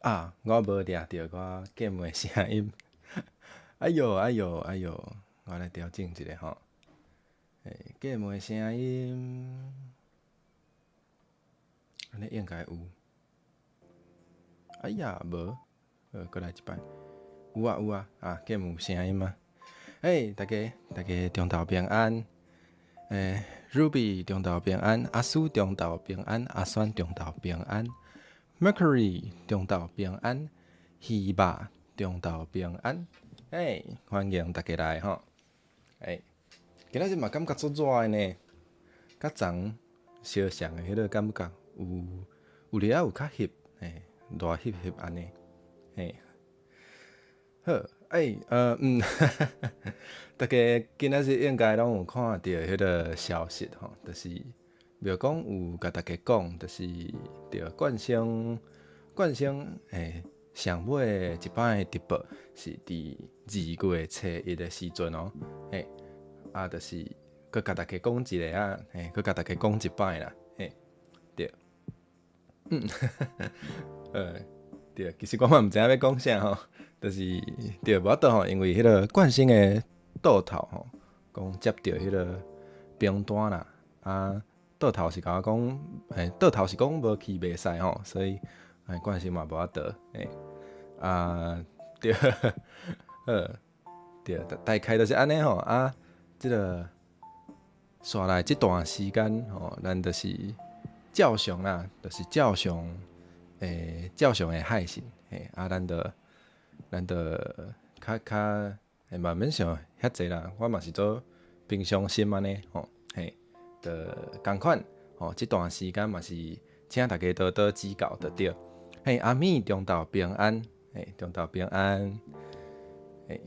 啊，我無掠著我 game 的聲音。哎喲，哎喲，哎喲，我來調整一下吼。欸，game 的聲音，按呢應該有。哎呀，無，閣來一擺。有啊有啊，啊，game 有聲音啊。欸，大家，大家中晝平安。欸，Ruby 中晝平安，阿蘇中晝平安，阿酸中晝平安，Mercury 中晝平安，希爸中晝平安。欸，歡迎大家來吼。欸，今仔日嘛感覺足熱的呢，佮昨相像的彼個感覺，有有咧仔有較翕，欸，熱翕翕按呢，嘿。好，欸，大家今仔日應該攏有看著彼個消息吼，就是廟公有共大家講，就是著冠星冠星欸，上尾一擺直播是佇2月初1的時陣哦，嘿，啊，就是閣共大家講一下啊，嘿，閣共大家講一擺啦，嘿，對，對，其實我嘛毋知影欲講啥吼，就是對，無法度吼，因為彼個冠星的桌頭吼，講接著彼個兵單啦，啊，桌頭是共我講，欸，桌頭是講無去袂使吼，所以，欸，冠星嘛無法度，欸，啊，對，好，對，大概就是按呢吼，啊，這個紲來這段時間吼，咱就是照常啦，就是照常，欸，照常的配信，嘿，啊，咱就較較，欸，嘛毋免想遐濟啦，我嘛是做平常心按呢吼，嘿，就仝款吼，這段時間嘛是請大家多多指教就對。嘿，阿米中晝平安，嘿，中晝平安，嘿，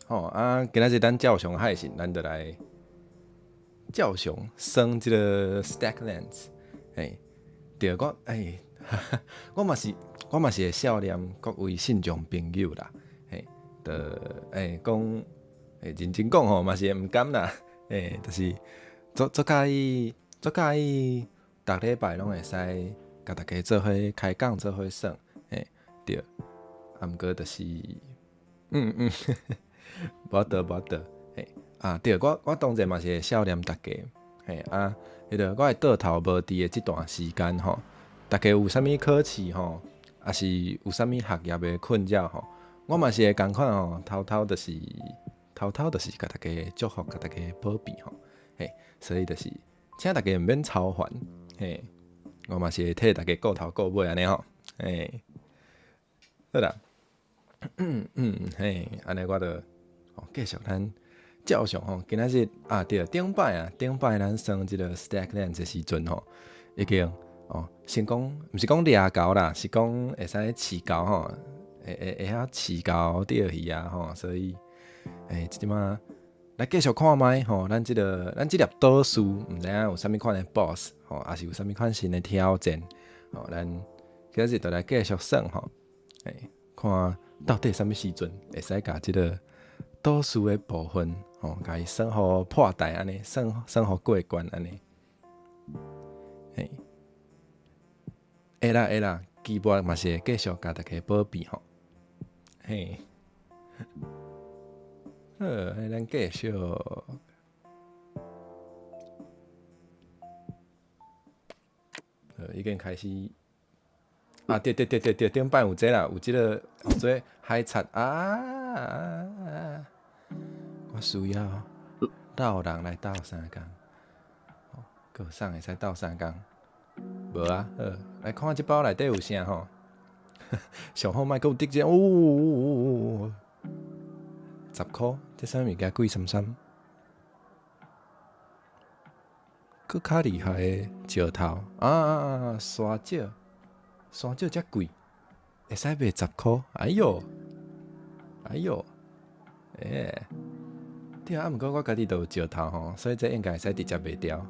好，吼啊，今仔日咱照常配信，咱就來照常耍這個 Stacklands，嘿，對，我，欸，我嘛是會笑念各位信眾朋友啦，嘿，就，欸，講，欸，認真講吼，嘛是會毋甘啦，欸，就是足足佮意，足佮意，逐禮拜攏會使共大家做伙開講，做伙耍，嘿，對，啊，毋過就是，無法度，無法度，嘿，啊，對，我當然嘛是會笑念大家，嘿，啊，彼個我的桌頭無佇的這段時間吼，大家有啥物考試吼，抑是有啥物學業的困擾吼，我嘛是會仝款吼，偷偷就是，偷偷就是共大家祝福，共大家保庇吼，嘿，所以就是，請大家毋免操煩，嘿，我嘛是會替大家顧頭顧尾按呢吼，嘿，好啦，嘿，按呢我就繼續咱照常吼，今仔日啊對，頂擺啊，頂擺咱耍這個 Stacklands 的時陣吼，已經哦，成功，毋是講掠猴啦，是講會使飼猴吼，會曉飼猴釣魚啊吼，所以欸，這擺來繼續看覓吼，咱這粒島嶼，毋知影有啥物款的 boss 吼，抑是有啥物款新的挑戰吼，咱今仔日就來繼續耍吼，欸，看到底啥物時陣會使共這個島嶼的部分吼，共伊耍予破台按呢，耍耍予過關按呢，嘿，會啦會啦，期末嘛是會繼續共大家保庇吼，嘿，好，咱繼續。已經開始啊！對對對對對，頂擺有這啦，有這個叫做海賊啊！我需要鬥人來鬥相共，閣有會使鬥相共？無啊，好，來看這包內底有啥吼？上好莫閣有得獎哦！10箍，這啥物件貴參參？閣較厲害的石頭啊！沙石，沙石遮貴，會使賣10箍？哎喲，哎喲，欸，對啊，毋過我家己都有石頭吼，所以這應該會使直接賣掉。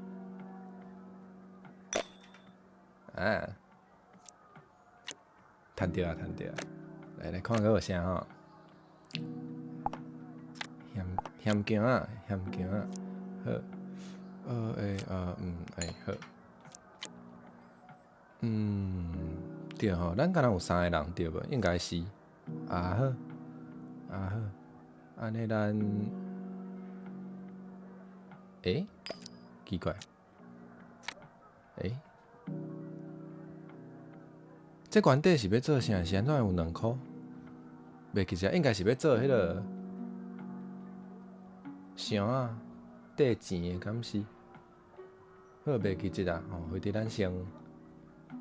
啊，趁著啊，趁著啊！來來看閣有啥吼？險險鏡啊，險鏡啊，好。欸，欸，好。對吼，咱敢若有三个人對無？應該是。啊好，啊好，按呢咱，欸？奇怪，欸？這原底是欲做啥？是按怎有兩箍？袂記得，應該是欲做彼个箱仔綴錢的，敢是？好，袂記得啊，吼，回佇咱先，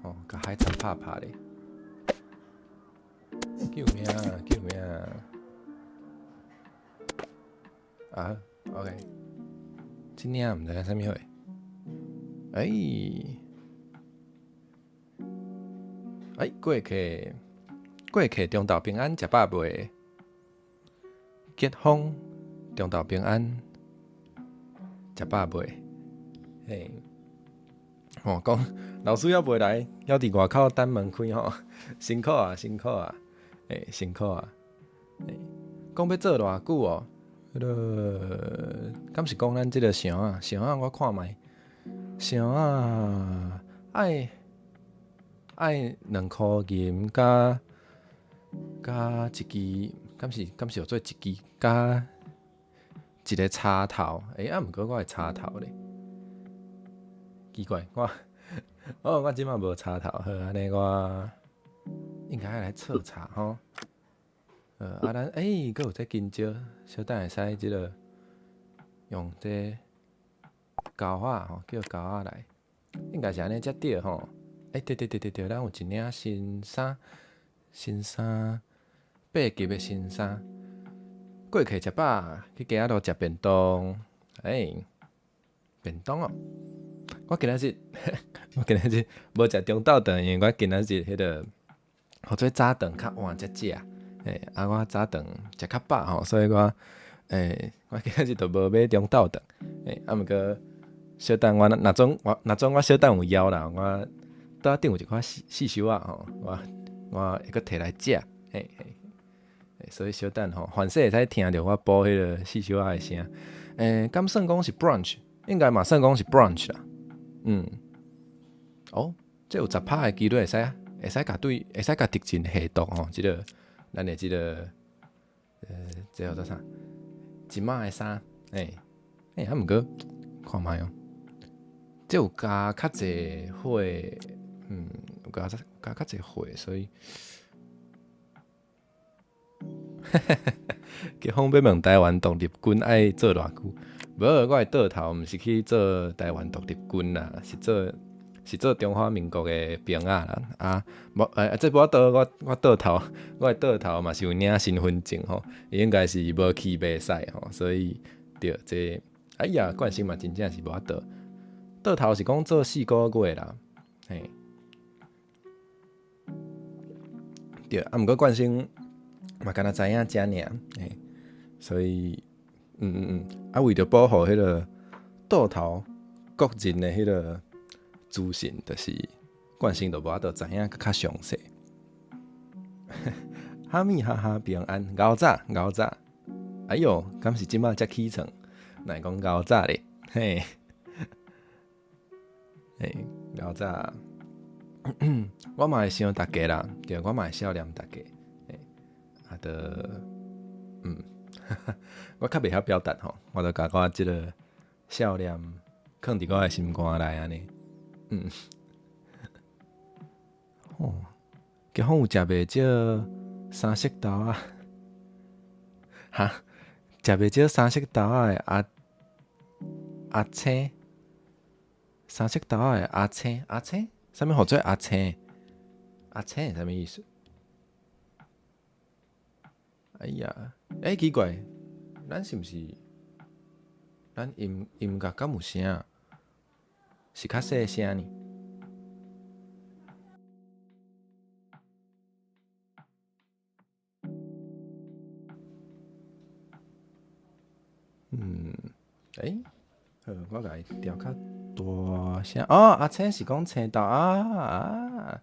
吼，共海賊拍拍咧。救命啊！救命啊！啊，OK，這領毋知影啥物貨？欸！欸，過客，過客中晝平安，食飽未？吉風中晝平安，食飽未？嘿，吼，講老師猶未來，猶佇外口等門開吼，辛苦啊，辛苦啊，欸，辛苦啊！欸，講欲做偌久哦？彼个敢是講咱這个箱仔？箱仔我看覓，箱仔愛愛2箍銀佮佮一支，敢是敢是有做一支佮一个插頭？欸，啊，毋過我的插頭咧，奇怪，我哦，我這馬無插頭，好，按呢我應該愛來測查吼。啊，咱欸，閣有這金蕉，小等會使這个用這膠仔吼，叫膠仔來，應該是按呢才對吼。欸，對對對對對，咱有一領新衫，新衫8級的新衫，過客食飽，去街仔路食便當，欸，便當哦。我今仔日，我今仔日無食中晝頓，因為我今仔日彼个，予做早頓較晚才食，欸，啊，我早頓食較飽吼，所以我，欸，我今仔日就無買中晝頓，欸，啊，毋過小等我若總我若總我小等有枵啦，我桌仔頂有一塊四四收仔吼，我我會閣提來食，嘿嘿，所以小等吼，凡勢會使聽著我補彼个四收仔的聲，欸，敢算講是 brunch，應該嘛算講是 brunch 啦，嗯，哦，這有10%的機率會使會使共對會使共敵人下毒吼，這个咱的這个，這叫做啥？一碼的衫，欸，欸，啊毋過看覓哦，這有加較濟火，嗯，有加加較濟火，所以，結婚欲問台灣獨立軍愛做偌久？無，我的桌頭毋是去做台灣獨立軍啦，是做是做中華民國的兵仔啦。啊，無，欸，這無法度，我我桌頭，我的桌頭嘛是有領身份證吼，伊應該是無去袂使吼，所以對這，哎呀，慣性嘛真正是無法度。桌頭是講做4個月啦，嘿，對，啊，毋過慣性嘛，敢若知影遮爾，嘿，所以，嗯嗯嗯，啊，為著保護彼个桌頭個人的彼个資訊，就是慣性就無法度知影閣較詳細。哈密哈哈平安，𠢕早𠢕早，哎喲，敢是這馬才起床？哪會講𠢕早咧？嘿，嘿，𠢕早，我嘛會想大家啦，對，我嘛會想念大家，嘿，啊，著，嗯，我較袂曉表達吼，我著共我這个想念囥佇我的心肝內按呢，嗯，哦，結婚有食袂少三色豆仔，哈，食袂少三色豆仔的阿阿青，三色豆仔的阿青，阿青，啥物號做阿青？阿青是啥物意思？哎呀，欸，奇怪，咱是毋是？咱音音樂敢有聲？是較細聲呢？嗯，欸，好，我共伊調較大聲。哦，阿青是講青豆啊啊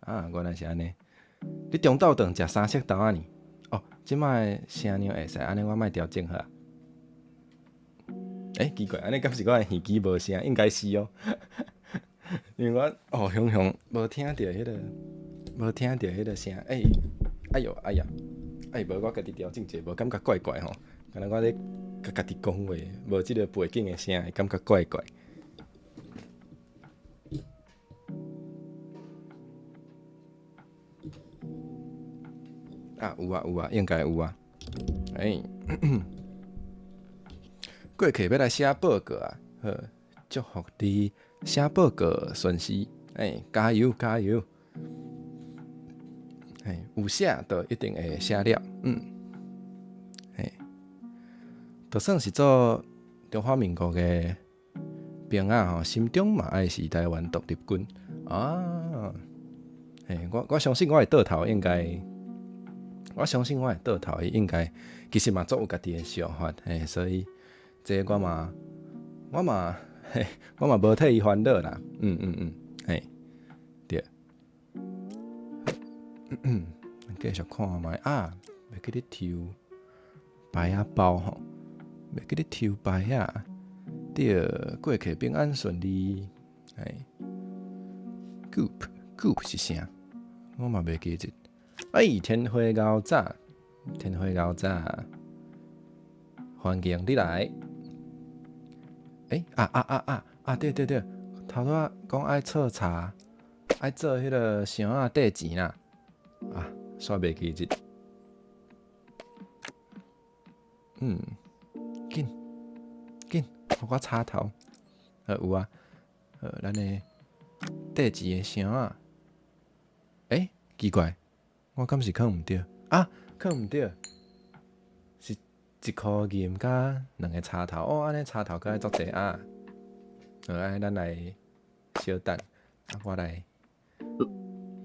啊！原來是按呢。你中晝頓食三色豆仔呢？哦，這擺聲量會使，按呢我莫調整好啊。欸，奇怪，按呢敢是我的耳機無聲？應該是哦，因為我哦，雄雄無聽著彼个。無聽著彼个聲，欸，哎喲，哎呀，哎，無我家己調整者，無感覺怪怪吼，敢若我咧共家己講話，無這个背景的聲，會感覺怪怪。啊，有啊有啊，應該有啊。欸，過客欲來寫報告啊，好，祝福你寫報告順遂，欸，加油加油！嘿，有寫就一定會寫了，嘿，就算是做中華民國的兵仔吼，心中嘛愛是台灣獨立軍啊！嘿，我相信我的倒頭應該，我相信我的倒頭伊應該其實嘛足有家己的想法，嘿，所以這我嘛我嘛嘿，我嘛無替伊煩惱啦，嘿，對。繼續看覓啊，袂記得抽牌仔包吼，袂記得抽牌仔，對，過客平安順利，嘿，Goop Goop 是啥？我嘛袂記得。哎，天花牛仔，天花牛仔，歡迎你來。欸，啊啊啊啊啊！對對對，頭拄仔講愛做柴，愛做彼个箱仔綴錢啦。啊，煞袂記得。緊緊，予我插頭。有啊，咱的綴錢的箱仔。欸，奇怪，我敢是囥毋著？啊，囥毋著，是一箍銀佮兩个插頭。哦，按呢插頭閣愛足濟啊。好，按呢咱來小等，啊，我來。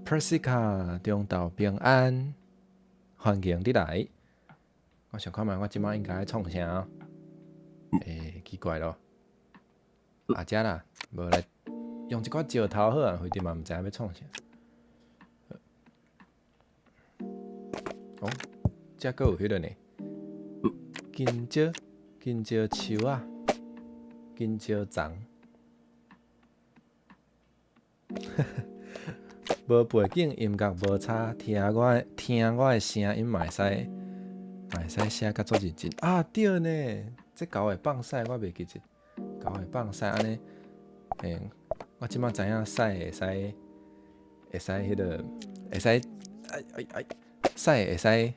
Persica 中晝平安，歡迎你來。我想看覓，我這擺應該愛創啥？欸，奇怪咯。啊，遮啦，無來用一寡石頭好啊，反正嘛毋知影欲創啥。哦，遮閣有彼个呢？金蕉，金蕉樹仔，金蕉欉。無背景音樂無差，聽我的聲音嘛會使，嘛會使寫甲足認真。啊對呢，這狗會放屎，我袂記得。狗會放屎按呢，嘿，我這擺知影屎會使，會使彼个，會使，哎哎哎，屎會使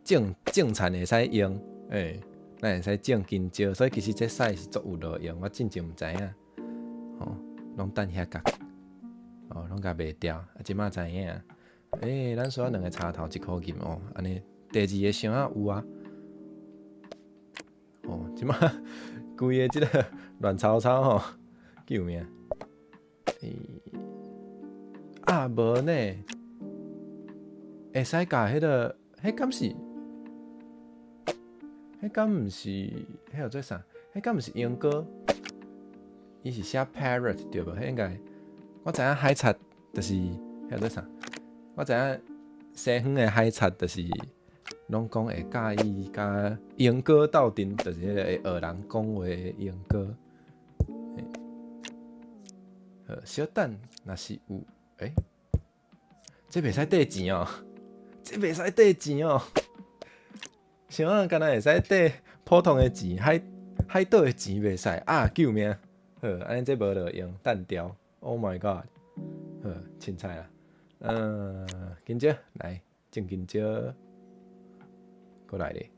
種種田會使用，欸，咱會使種香蕉，所以其實這屎是足有路用，我進前毋知影，吼，攏等遐角。哦，攏共賣掉，啊，這擺知影。欸，咱需要兩个插頭，一箍銀哦，按呢，第二个箱仔有啊。哦，這擺規个這个亂糟糟吼，救命！欸，啊，無呢，會使共彼个，彼敢是？彼敢毋是？彼叫做啥？彼敢毋是鸚鵡？伊是寫 parrot 對無？彼應該。我知影海賊就是，彼叫做啥？我知影西方的海賊就是攏講會佮意共鸚鵡鬥陣，就是彼個會學人講話的鸚鵡。好，小等，若是有，欸，這袂使綴錢哦，這袂使綴錢哦。想啊，敢若會使綴普通的錢，海島的錢袂使啊！救命！好，按呢這無路用，單調。Oh my god！好，凊彩啦。香蕉來種香蕉，閣來咧。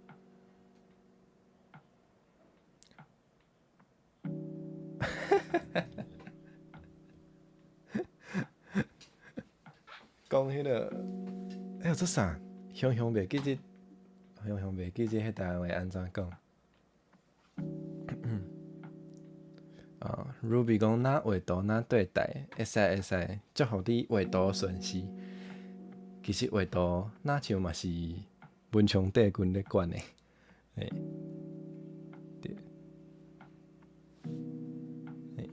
講彼个，彼叫做啥？雄雄袂記得，雄雄袂記得彼台灣話按怎講。啊，Ruby 講若畫圖若對待，會使會使，祝福你畫圖順遂。其實畫圖若像嘛是文昌帝君咧管的，嘿，對。嘿。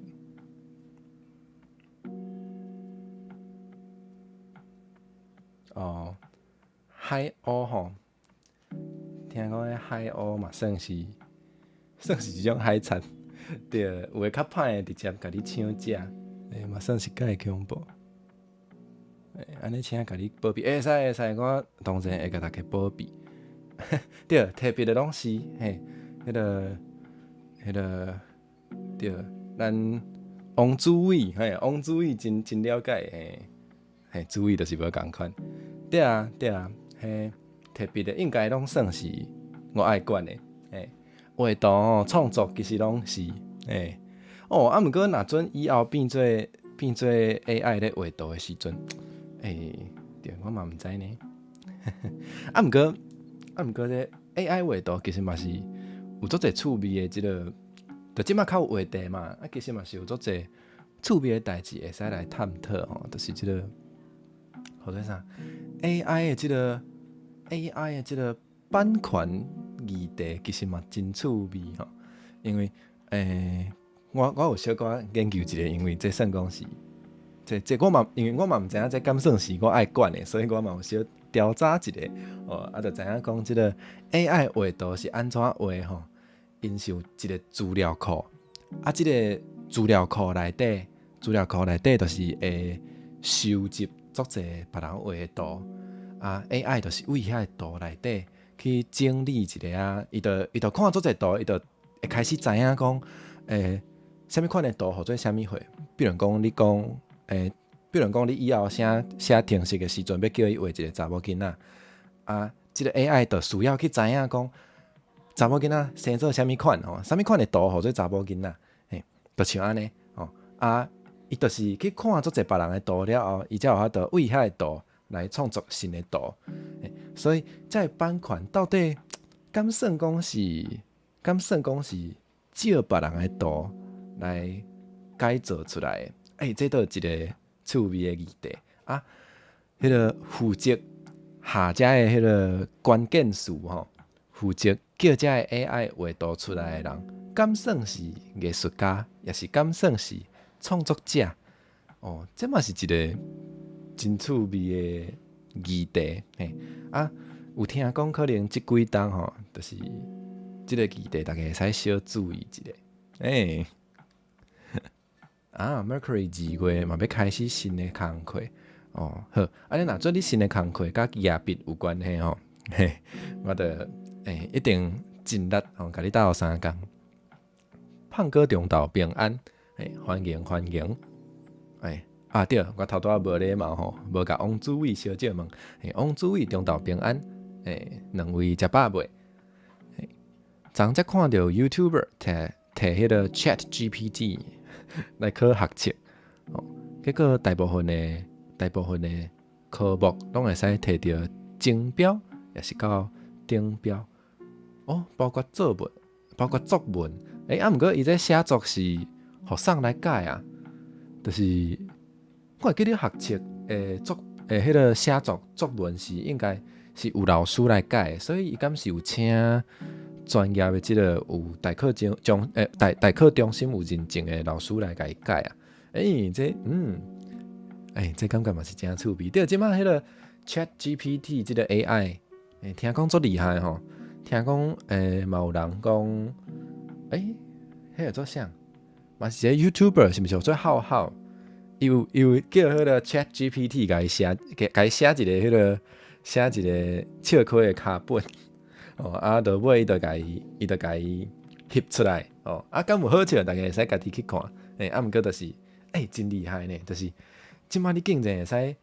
哦，海鷗吼，聽講彼海鷗嘛算是一種海賊。對，有的較歹的直接共你搶食，欸，嘛算是較會恐怖。按呢請共你保庇，會使會使，我當然會共大家保庇。對，提筆的攏是嘿，彼個對，咱王主委嘿，王主委真真了解嘿，嘿，主委就是無仝款。對啊對啊，嘿，提筆的應該攏算是我愛管的，嘿，畫圖吼創作其實攏是，嘿，哦，啊，毋過若準以後變做 AI 咧畫圖的時陣，欸，對，我嘛毋知呢。啊，毋過這 AI 畫圖其實嘛是有足濟趣味的這個，就這馬較有話題嘛，啊，其實嘛是有足濟趣味的代誌會使來探討吼，就是這個，號做啥？AI 的這個版權議題其實嘛真趣味吼，因為我有小可研究一下，因為這算講是，這我嘛，因為我嘛毋知影這敢算是我愛管的，所以我嘛有小調查一下，哦，啊，就知影講這個 AI 畫圖是按怎畫吼，𪜶是有一個資料庫，啊，這個資料庫內底就是會收集足濟別人畫的圖，啊，AI 就是對遐個圖內底去整理一下啊，伊就看足濟圖，伊就會開始知影講，啥物款的圖號做啥物貨，比如講你以後寫寫程式的時陣，欲叫伊畫一個查某囡仔，啊，這個 AI 就需要去知影講，查某囡仔生做啥物款吼，啥物款的圖號做查某囡仔，嘿，就像按呢，吼，啊，伊就是去看足濟別人的圖了後，伊才有法度對遐個圖來創作新的圖，所以這個版權到底敢算講是借別人的圖來改造出來的？欸，這都是一個趣味的議題啊。彼個負責下遮的彼個關鍵詞吼，負責叫這個 AI 畫圖出來的人，敢算是藝術家，抑是敢算是創作者？哦，這嘛是一個真趣味的議題。嘿，啊，有聽講可能這幾冬吼，就是這個議題，大家會使小注意一下。欸，啊，Mercury 2月嘛欲開始新的工課。哦，好，啊，你若做你新的工課佮舉筆有關係吼，嘿，我著一定盡力吼，共你鬥相共。胖哥中晝平安，欸，歡迎歡迎。欸，啊對，我頭拄仔無禮貌吼，無共王主委小姐問，欸，王主委中晝平安，欸，兩位食飽未？昨才看著 YouTuber 提提彼個 ChatGPT 來考學測，哦，結果大部分的科目攏會使提著中標，抑是到頂標，哦，包括作文，包括作文，欸，啊，毋過伊這寫作是予啥來改啊？就是我會記得學測的作的彼個寫作作文是應該是有老師來改的，所以伊敢是有請專業的這個有代課中中欸代代課中心有認證的老師來共伊改啊？欸，這欸，這感覺嘛是誠趣味。對，這馬彼個 ChatGPT 這個 AI，欸，聽講足厲害吼。聽講嘛有人講，欸，彼個做啥？嘛是一個 YouTuber，是毋是叫做浩浩？伊有叫彼個 ChatGPT 共伊寫，共伊寫一個彼個寫一個笑詼的腳本。哦，啊，到尾伊就共伊翕出來。哦，啊，敢有好笑？大家會使家己去看。欸，啊，毋過就是，欸，真厲害呢，就是這馬你竟然會使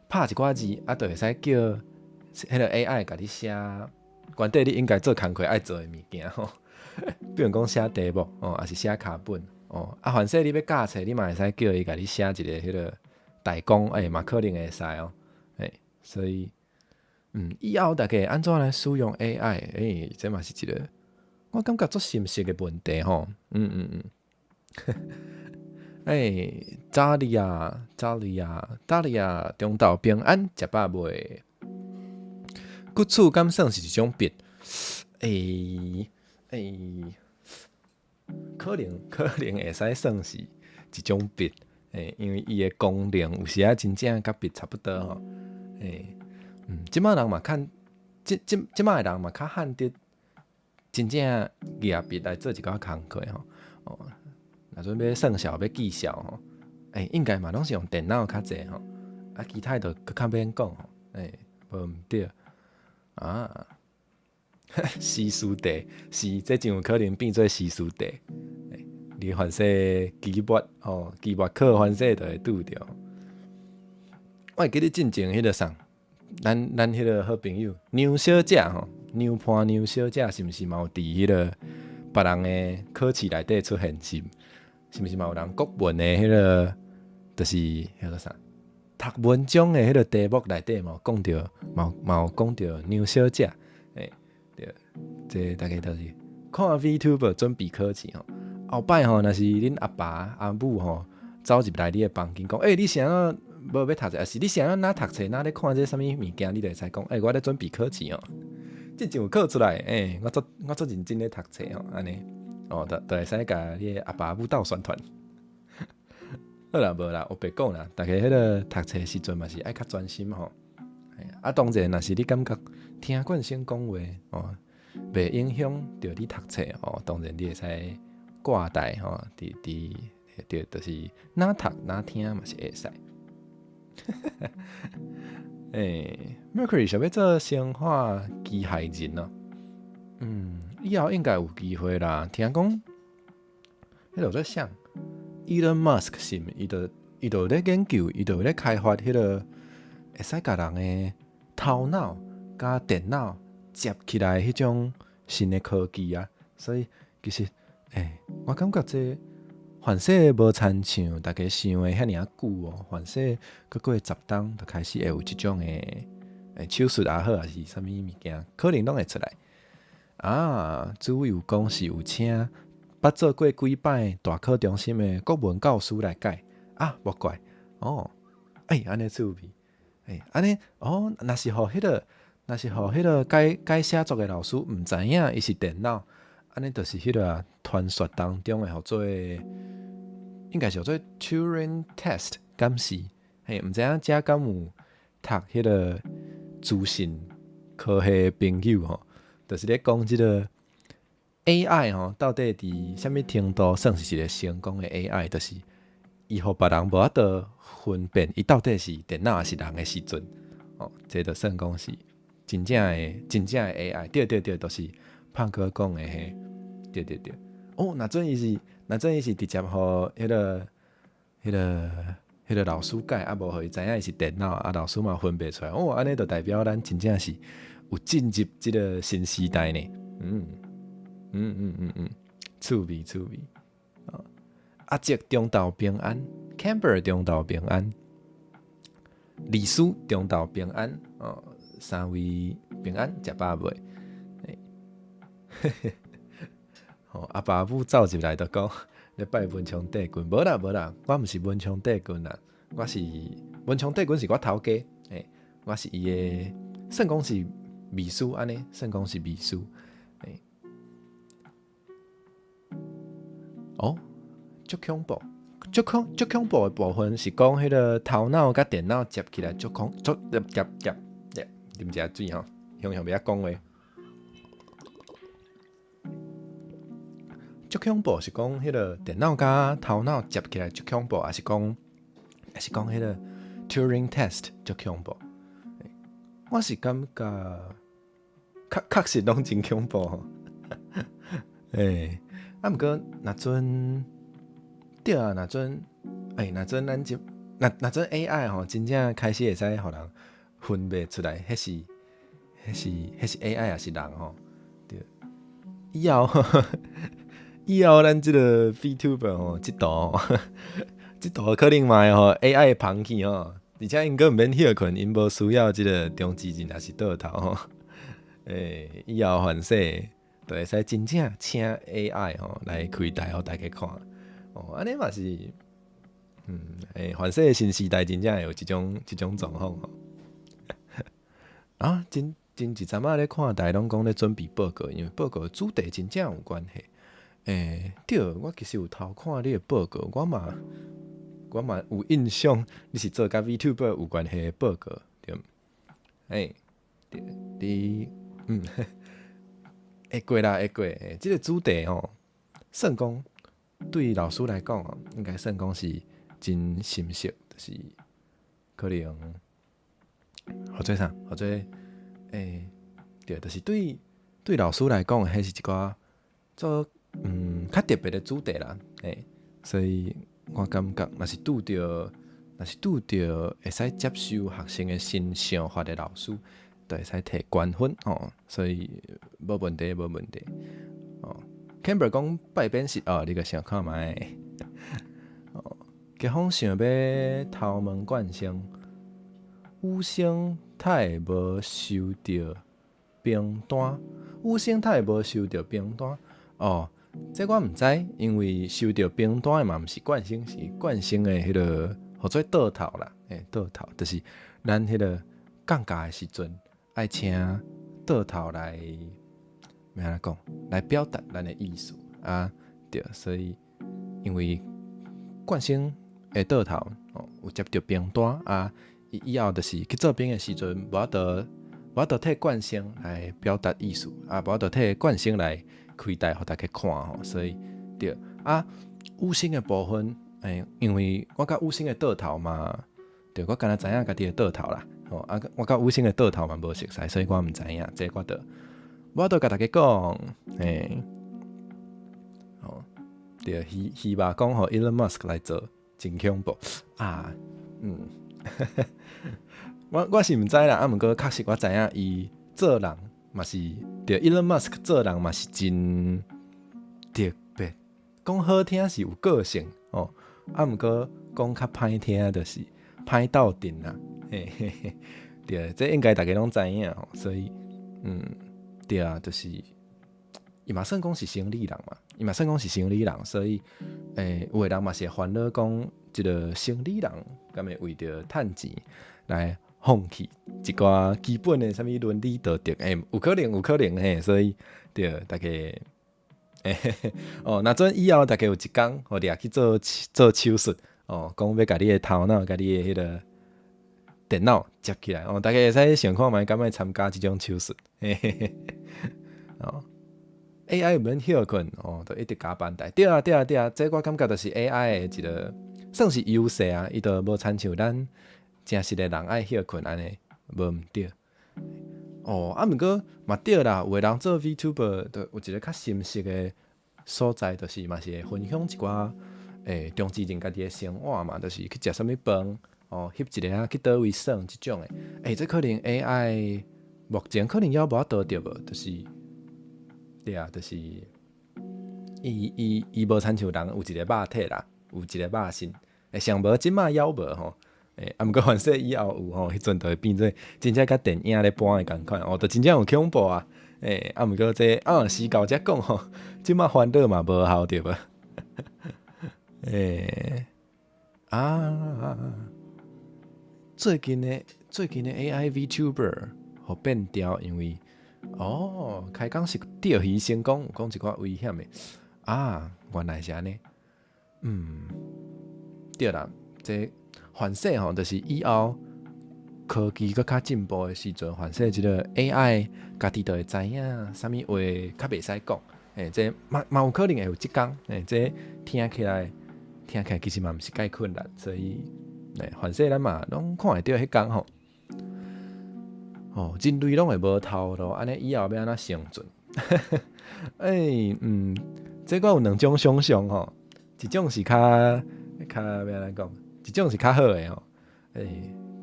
拍一寡字，啊，就會使叫彼個 AI 共你寫，原底你應該做工課愛做的物件吼。比如講寫題目，哦，抑是寫腳本，哦，啊，凡勢你欲教冊，你嘛會使叫伊共你寫一個彼個大綱，欸，嘛可能會使哦。欸，所以，以後大家按怎來使用 AI？欸，這嘛是一個我感覺足深實的問題吼。欸，查理亞，查理亞，查理亞，中晝平安，食飽未？骨刺敢算是一種筆？欸欸，可能會使算是一種筆，欸，因為伊的功能有時仔真正佮筆差不多吼。欸，這馬人嘛較，這馬的人嘛較罕得真正舉筆來做一寡工課吼。哦，若準欲算數欲記數吼，欸，應該嘛攏是用電腦較濟吼。啊，其他就閣較免講吼，欸，無毋對啊。時事題是這真有可能變做時事題。你凡勢期末吼，期末考凡勢就會拄著。我會記得進前彼個啥，咱彼個好朋友梁小姐吼，梁伴梁小姐是毋是嘛有佇彼個別人的考試內底出現？是毋是嘛有人國文的彼個，就是彼個啥？讀文章的彼個題目內底嘛有講著，嘛有講著梁小姐，欸，對，這大家都是看 VTuber 準備考試吼。後擺吼，若是恁阿爸阿母吼走入來你的房間講，欸，你啥無欲讀冊，抑是你啥若讀冊，若咧看這啥物物件，你就會使講，欸，我咧準備考試哦。這就有考出來，欸，我足認真咧讀冊吼，按呢，哦，就會使共你的阿爸阿母鬥宣傳。好啦，無啦，有白講啦，逐家彼个讀冊時陣嘛是愛較專心吼。啊，當然，若是你感覺聽冠生講話哦，袂影響著你讀冊哦，當然你會使掛帶吼，佇佇對，就是若讀若聽嘛是會使。欸，Mercury 想欲做生化機械人哦，以後應該有機會啦。聽講，彼個我在想，Elon Musk 是毋？伊就咧研究，伊就咧開發彼個會使共人的頭腦佮電腦接起來彼種新的科技啊。所以其實，欸，我感覺這凡勢無親像大家想的遐爾仔久哦。凡勢閣過10冬就開始會有這種的欸手術也好，抑是啥物物件，可能攏會出來。啊，主有講是有請捌做過幾擺大考中心的國文教師來改啊，無怪哦。欸，按呢趣味，欸，按呢哦，若是予彼個改改寫作的老師毋知影伊是電腦，按呢就是彼個傳說當中的予做，應該是叫做 Turing Test，敢是？嘿，毋知影遮敢有讀彼個資訊科系的朋友吼，就是咧講這個 AI 吼，到底佇啥物程度算是一個成功的 AI？就是伊予別人無法度分辨，伊到底是電腦抑是人的時陣，哦，這就算講是真正的 AI。對對對，就是胖哥講的彼，對對對。哦，若準伊是直接予彼個老師改，啊無予伊知影伊是電腦，啊老師嘛分袂出來。哦，按呢就代表咱真正是有進入這個新時代呢。趣味趣味。阿哲中晝平安，Camber 中晝平安，李叔中晝平安，哦，三位平安，食飽未？哦，阿爸母走入來就講，咧拜文昌帝君，無啦無啦，我毋是文昌帝君啦，我是文昌帝君是我頭家，欸，我是伊的，算講是秘書按呢，算講是秘書，欸。哦，足恐怖，足恐怖的部分是講彼個頭腦佮電腦接起來足恐足夾夾夾，啉一下水吼，雄雄袂曉講話。足恐怖是講彼個電腦佮頭腦接起來足恐怖，抑是講彼個 Turing Test 足恐怖？我是感覺確實攏真恐怖吼。欸，啊，毋過若準對啊，若準欸，若準 AI 吼，真正開始會使予人分袂出來，彼是 AI 抑是人吼？對，以後咱這個 VTuber 吼，這度可能嘛會予 AI 捧去吼，而且𪜶閣毋免歇睏，𪜶無需要這個中之人抑是倒頭吼。欸，以後凡勢就會使真正請 AI 吼來開台予大家看。哦，按呢嘛是，欸，凡勢新時代真正會有這種狀況吼。啊，真一陣仔咧看，大家攏講咧準備報告，因為報告主題真正有關係。欸，對，我其實有偷看你的報告，我嘛有印象，你是做佮 VTuber 有關係的報告，對毋？欸，對，你會過啦，會過。欸，這個主題吼，算講對老師來講哦，應該算講是真心熟，就是可能或者啥，或者對，就是對老師來講，彼是一寡做較特別的主題啦，所以我感覺若是拄著會使接受學生的新想法的老師，就會使提懸分吼，所以無問題，無問題。哦，Camber 講拜變是哦，你閣想看覓？哦，結婚想欲偷問冠生，宇生太無收著兵單，宇生太無收著兵單？哦，這我毋知，因為收著兵單的嘛毋是冠生，是冠生的彼个，號做桌頭啦，桌頭就是咱彼个降價的時陣，愛請桌頭來，欲按怎講，來表達咱的意思啊，對，所以因為冠生的桌頭哦，有接著兵單啊，伊以後就是去做兵的時陣，無法度替冠生來表達意思，啊，無法度替冠生來開台予大家看吼，所以對啊，宇生的部分，因為我佮宇生的桌頭嘛，對，我敢若知影家己的桌頭啦，吼啊，我佮宇生的桌頭嘛無熟似，所以我毋知影，這我就無法度共大家講，哦，對，希望講予 Elon Musk 來做，真恐怖啊，我是毋知啦，啊，毋過確實我知影伊做人嘛是，對，Elon Musk 做人嘛是真特別，講好聽是有個性哦，啊，毋過講較歹聽就是歹鬥陣啦，嘿嘿嘿，對，這應該大家攏知影吼，所以，對啊，就是伊嘛算講是生理人嘛，伊嘛算講是生理人，所以，有的人嘛是會煩惱講，這个生理人敢會為著趁錢來放棄一寡基本的啥物倫理道德，有可能，有可能嘿，所以對，大家，哦，若準以後大家有一工，予掠去做做手術，哦，講欲共你的頭腦，共你的彼个電腦接起來，哦，大家會使想看覓，敢欲參加這種手術，嘿嘿嘿，哦，AI 毋免歇睏，哦，就一直加班台，對啊，對啊，對啊，這我感覺就是 AI 的一个算是優勢啊，伊就無親像咱誠實的人愛歇睏按呢，無毋對。哦，啊，毋過嘛對啦，有的人做 VTuber，就有一个較心適的所在，就是嘛是會分享一寡中之人家己的生活嘛，就是去食啥物飯，哦，翕一下啊，去佗位耍這種的。這可能 AI 目前可能猶無法度著無，就是對啊，就是伊無親像人有一個肉體啦，有一個肉身，上無這馬猶無吼。啊，毋過凡勢以後有吼，彼陣就會變做真正佮電影咧搬的仝款，哦，就真正有恐怖啊！啊，毋過這啊，時到才講吼，這馬煩惱嘛無效對無？啊，最近的 AI VTuber 予變調，因為哦，開講是釣魚成功，講一寡危險的啊，原來是按呢，對啦，這凡勢吼，就是以後科技閣較進步的時陣，凡勢這个 AI 家己就會知影啥物話較袂使講，這嘛有可能會有這工，這聽起來其實嘛毋是介困難，所以，凡勢咱嘛攏看會著彼工吼。哦，人類攏會無頭路，按呢以後欲按怎生存？這我有兩種想象吼，一種是較欲按怎講，一種是較好的吼，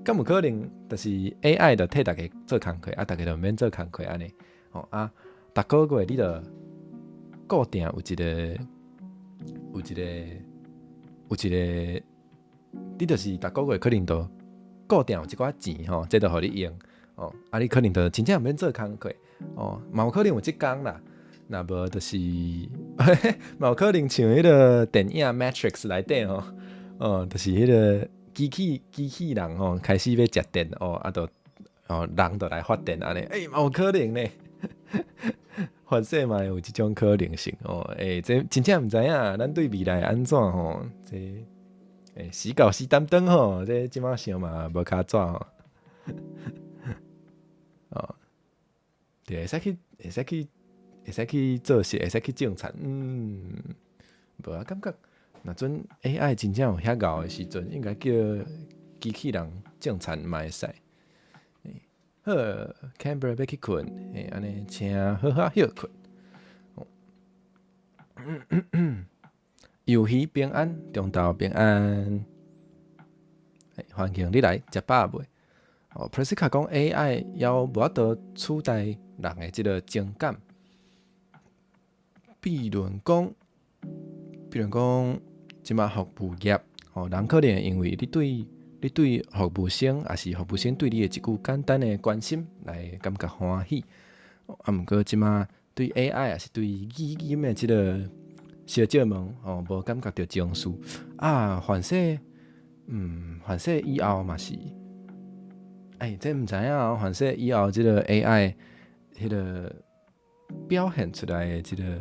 敢有可能就是 AI 就替逐家做工課，啊，逐家就毋免做工課按呢，吼啊，逐个月你就固定有一个，你就是逐个月可能就固定有一寡錢吼，這就予你用，哦，啊，你可能就真正毋免做工課，哦，嘛有可能有這工啦，若無就是嘛有可能像彼个電影《Matrix》內底吼，哦，就是彼个機器人吼開始欲食電哦，啊，就哦人就來發電按呢，嘛有可能呢，反正嘛有這種可能性哦，這真正毋知影，咱對未來按怎吼，這時到時擔當吼，這這馬想嘛無跤紙吼，哦，對，會使去做事，會使去種田，無啊，感覺若陣 AI 真正有遐𠢕的時陣，應該叫機器人種田嘛會使。好，Camber 欲去睏，欸，按呢請好好歇睏。魷魚平安，中晝平安。歡迎你來，食飽未？哦，Priscilla 講 AI 猶無法度取代人的這个情感。比如講，這馬服務業，哦，人可能因為你對服務生，抑是服務生對你的一句簡單的關心，來感覺歡喜。啊，毋過這馬對 AI 抑是對語音的這个相借問，哦，無感覺著情緒。啊，凡勢以後嘛是，欸，這毋知影哦，凡勢以後這个 AI 彼个表現出來的這个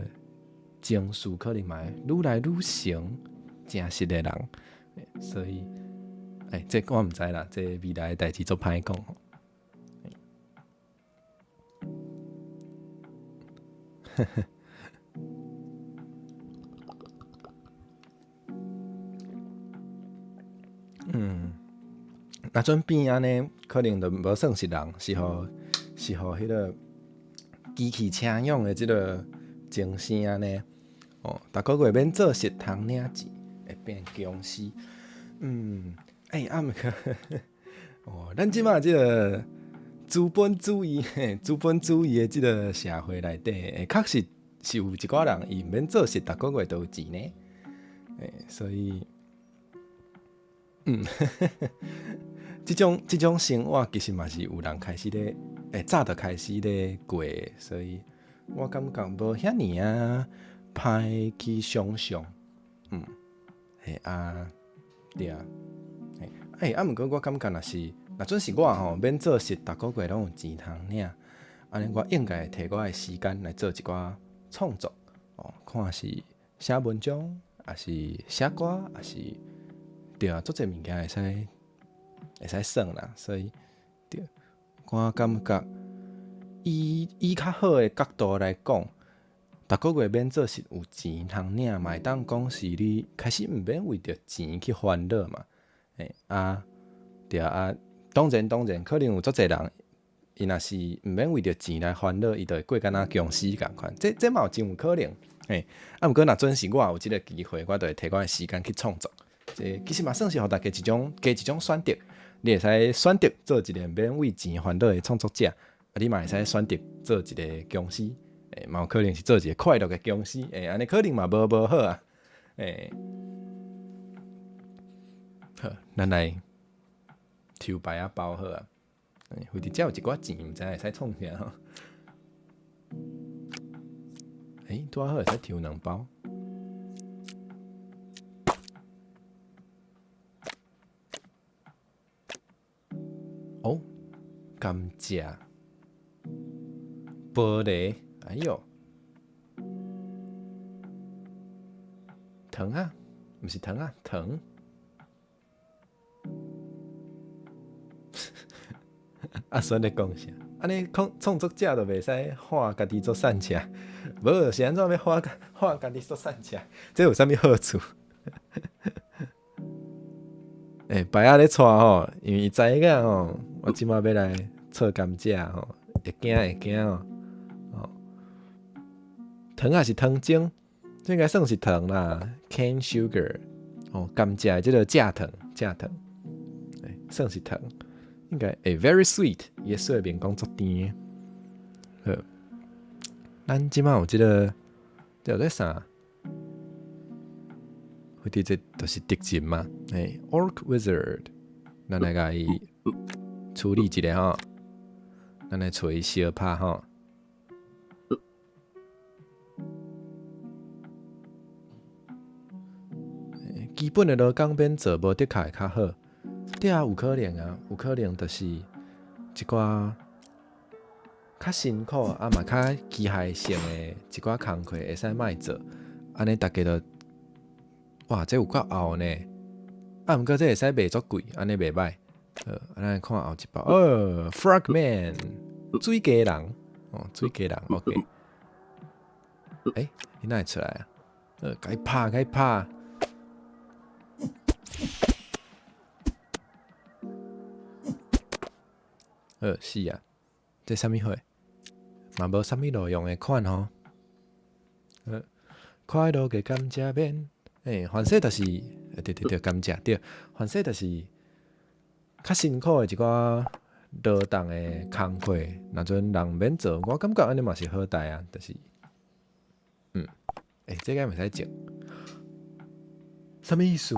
情緒，可能嘛會愈來愈成誠實的人，所以，欸，這我毋知啦，這未來的代誌足歹講吼。呵呵。若準變按呢，可能就無算是人，是予彼个機器請養的這个精神按呢。哦，逐个月免做實通領錢，會變公司。欸，啊毋過，哦，咱這馬這个資本主義的這个社會內底，欸，確實是有一寡人伊毋免做實，逐个月都有錢呢。欸，所以，這種生活其實嘛是有人開始咧，欸，早就開始咧過，所以我感覺無遐爾仔歹去想象。嘿啊，對啊，欸，啊，毋過我感覺若準是我吼，免做實，逐个月攏有錢通領，按呢我應該會提我的時間來做一寡創作，哦，看是寫文章，抑是寫歌，抑是對啊，足濟物件會使算啦，所以對，我感覺以較好的角度來講，逐个月免做實有錢通領，嘛會當講是你開始毋免為著錢去煩惱嘛。欸啊，對啊，當然，可能有足濟人，伊若是毋免為著錢來煩惱，伊就會過敢若僵屍仝款。這嘛有真有可能。欸，啊，毋過若準是我有這个機會，我就會提我的時間去創作。這其實嘛算是予大家一種選擇，你會使選擇做一个毋免為錢煩惱的創作者，啊，你嘛會使選擇做一个僵屍，欸，嘛有可能是做一个快樂的僵屍，欸，按呢可能嘛無好啊，欸，好，咱來抽牌仔包好啊，欸，反正遮有一寡錢，毋知會使創啥吼。欸，拄仔好會使抽兩包。哦，甘蔗，玻璃，哎喲，糖啊，毋是糖啊，糖。阿孫咧講啥？按呢創作者就袂使畫家己做散車，無是按怎欲畫家己做散車？這有啥物好處？欸，牌仔咧掣吼，因為伊知影吼，我這馬欲來剉甘蔗吼，會驚會驚吼。哦，糖還是糖精？這應該算是糖啦，cane sugar。哦，甘蔗的這个蔗糖，蔗糖，欸，算是糖。應該欸，very sweet，伊的說明講足甜的。好，咱這馬有這个，這有咧啥？或者這就是敵人嘛？欸，Orc Wizard，咱來共伊處理一下吼，咱來揣伊相拍吼。基本的勞工免做，無的確會較好。對啊，有可能啊，有可能就是一寡較辛苦啊嘛較機械性的一寡工課會使莫做，按呢逐家就哇，這有夠後呢。啊，毋過這會使賣足貴，按呢袂䆀。好，咱來看後一包，哦，Frogman，水雞人，哦，水雞人，OK。欸，你哪會出來啊？共伊拍，共伊拍。好，是啊，這啥物貨？嘛無啥物路用的款吼。好，快樂的甘蔗麵，欸，凡勢就是，對對對，甘蔗對，凡勢就是較辛苦的一寡勞動的工課，若陣人毋免做，我感覺按呢嘛是好代啊，就是，欸，這個會使種？啥物意思？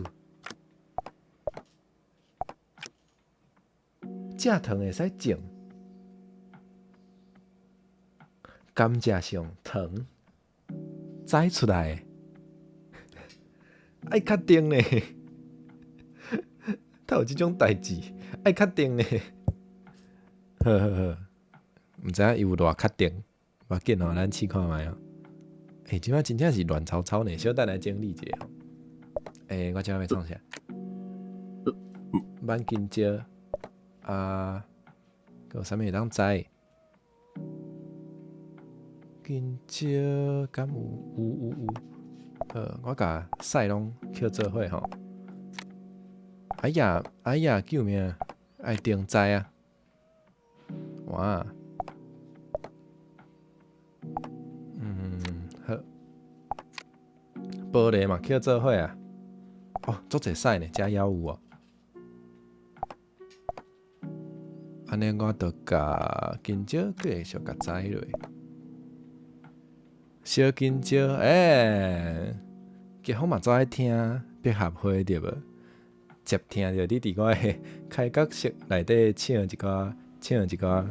蔗糖會使種？甘蔗是用糖摘出來的，愛確定呢？哪有這種代誌？愛確定呢？好好好，毋知影伊有偌確定，無要緊吼，咱試看覓哦。欸，這擺真正是亂糟糟呢，小等來整理一下吼。欸，我這擺欲創啥？挽金蕉啊，閣有啥物會當摘？金蕉敢有？有有有。好，我共屎攏抾做伙吼。哎呀，哎呀，救命！愛重栽啊！哇！好。玻璃嘛，抾做伙啊！哦，足濟屎呢，遮猶有哦。按呢我就共金蕉繼續共栽落。小金蕉，欸，傑峰嘛足愛聽百合花對無？接聽著你佇我的開角室內底唱一寡，唱一寡，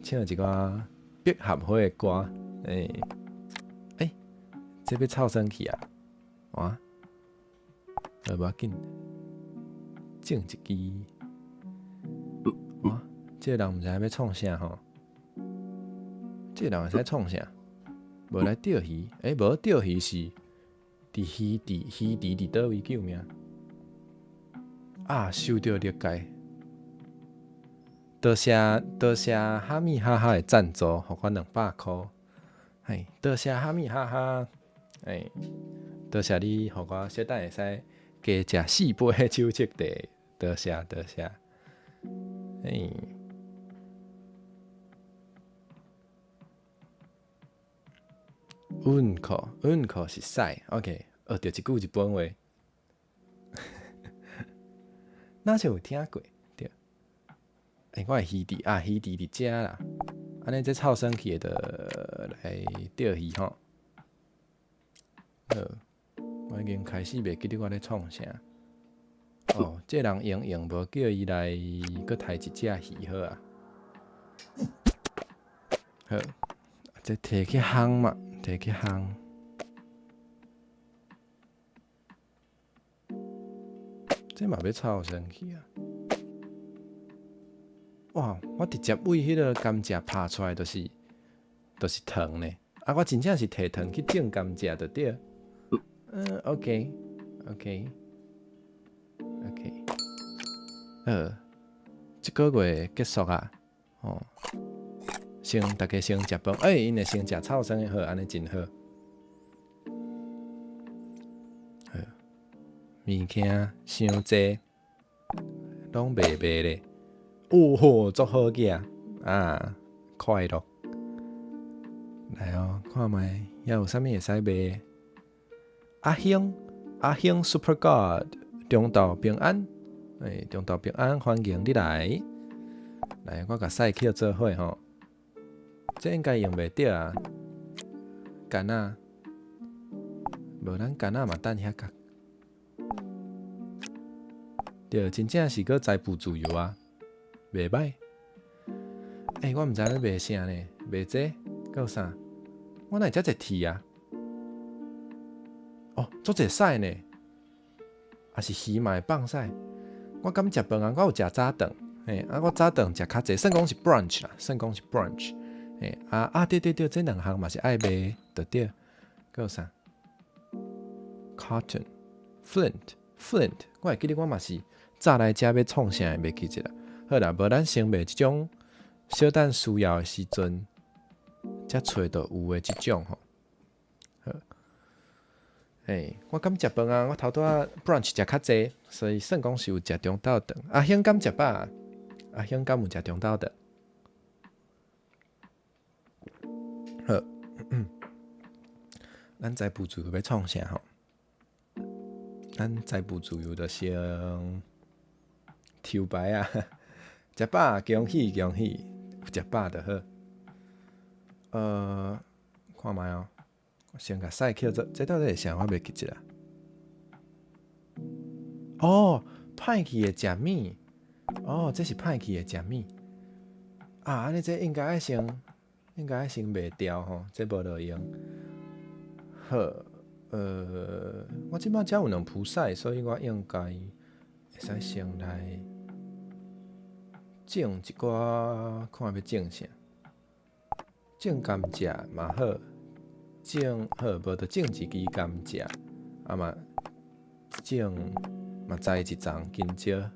唱一寡百合花的歌，欸，欸，這欲臭酸去啊？哇！無要緊，種一支。哇！這個人毋知影欲創啥吼？這個人會使創啥？無來釣魚，欸，無釣魚是佇魚池，魚池佇佗位？救命！啊，受著律戒。多謝多謝哈密哈哈的贊助，予我200箍。嘿，多謝哈密哈哈，欸，多謝你，予我小等會使加食四杯手沖茶，多謝多謝。欸，うんこ，うんこ是屎，OK，學著一句日本話。若是有聽過，對。欸，我的魚池啊，魚池佇遮啦。按呢這臭酸去的，就來釣魚吼。好，我已經開始袂記得我咧創啥。哦，這個人閒閒無叫伊來閣刣一隻魚好啊。好，這提去烘嘛，提去烘。這嘛欲臭酸去啊！哇！我直接為彼個甘蔗拍出來，就是糖呢。啊！我真正是提糖去種甘蔗就對。OK，OK，OK。好，這個月結束啊！哦，先大家先食飯，欸，𪜶會先食臭酸的好，按呢真好。好，物件傷濟，攏袂賣咧。哦吼，足好額啊！快樂。來哦，看覓，猶有啥物會使賣？阿興，阿興 Super God，中晝平安，欸，中晝平安，歡迎你來。來，我共屎抾做伙吼。這應該用袂著啊。柑仔，無咱柑仔嘛等遐角。對，真正是閣財富自由啊，袂歹。欸，我毋知欲賣啥呢？賣這閣有啥？我哪會遮濟鐵啊？哦，足濟屎呢！抑是魚嘛會放屎？我敢食飯啊？我有食早頓，嘿，啊，我早頓食較濟，算講是 brunch 啦，算講是 brunch。嘿，啊啊，對對對，這兩項嘛是愛賣，著對。閣有啥？Cotton、Flint、Flint，我會記得我嘛是早來遮欲創啥，袂記得啦。好啦，無咱先賣這種小等需要的時陣，才揣著有的這種吼。好，欸，我敢食飯啊？我頭拄仔 brunch 食較濟，所以算講是有食中晝頓。阿興敢食飽？阿兄敢有食中晝的？好，咱財務自由欲創啥吼？咱財務自由就先抽牌啊！食飽，恭喜恭喜，有食飽就好。看覓哦，我先共屎捡做，這到底是啥？我袂記得啊。哦，歹去的食物。哦，這是歹去的食物。啊，按呢這應該愛先，應該愛先賣掉吼，這無路用。好，我這擺才有兩鋪屎，所以我應該會使先來種一寡，看欲種啥。種甘蔗嘛好，種好無就種一支甘蔗，啊嘛種嘛栽一叢香蕉，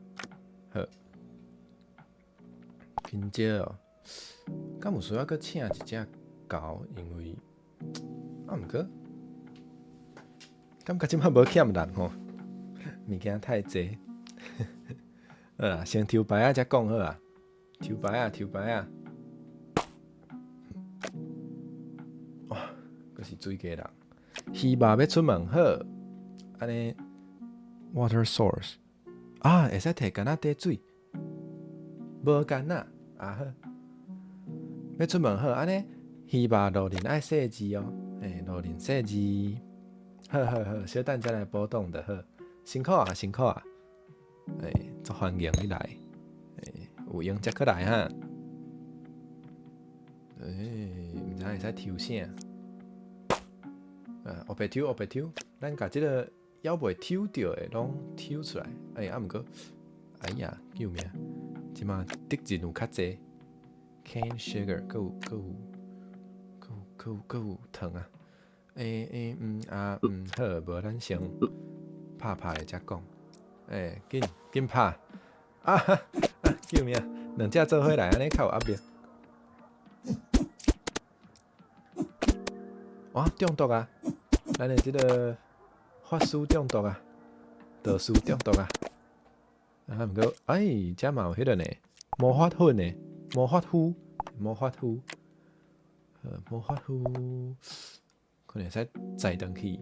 好。香蕉哦，敢有需要閣請一隻猴？因為啊，毋過感覺這擺無欠人吼，物件太濟。好啦，先抽牌仔才講好啊。抽牌仔，抽牌仔。哇，閣是水雞人。魚肉欲出門好，按呢 water source 啊，會使提矸仔綴水，無矸仔啊好。欲出門好，按呢魚肉路輪愛細緻哦，欸，路輪細緻。好好好，小等才來補檔就好。辛苦啊，辛苦啊。欸，足歡迎你來。欸，有閒才閣來哈。欸，毋知會使抽啥？啊，烏白抽，烏白抽，咱共這个猶未抽著的攏抽出來。欸，啊毋過，哎呀，救命！這馬敵人有較濟，cane sugar，閣有閣有閣有閣有閣有糖啊！欸欸嗯啊嗯好，無咱先拍拍的才講。欸，緊緊拍！啊哈！救命！兩隻做伙來，按呢較有壓力。哇！中毒啊！咱的這个法師中毒啊，道士中毒啊。啊，毋過，哎，遮嘛有彼个呢，魔法粉呢，魔法符，魔法符，魔法符，可能會使載轉去。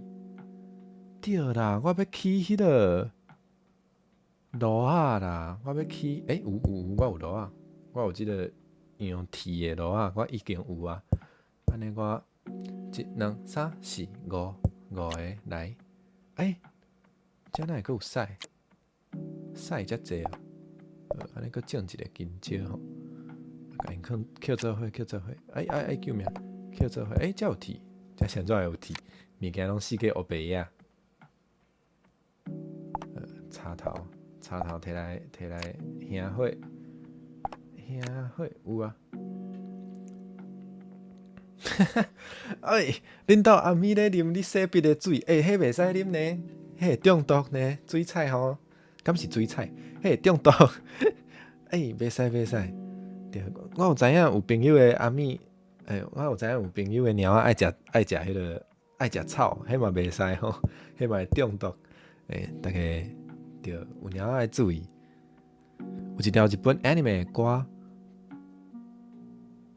對啦，我欲起彼个爐仔啦，我欲起，欸，有有有，我有爐仔，我有這个用鐵的爐仔，我已經有啊。按呢我一、兩、三、四、五，五个來。欸，遮哪會閣有屎？屎遮濟哦，按呢閣種一个香蕉吼，共𪜶囥抾做伙，抾做伙，哎哎哎，救命！抾做伙，欸，遮有鐵，遮啥怎會有鐵？物件攏四界烏白仔。插頭，插頭提來提來，香火，香火有啊。哈哈，哎，恁兜阿咪咧啉你洗筆的水，欸，彼袂使啉呢，彼會中毒呢，水彩吼，敢是水彩？彼會中毒，欸，袂使袂使。對，我有知影有朋友的阿咪，欸，我有知影有朋友的貓仔愛食愛食彼个愛食草，彼嘛袂使吼，彼嘛會中毒。欸，逐家對，有貓仔愛注意。有一條日本 anime 的歌，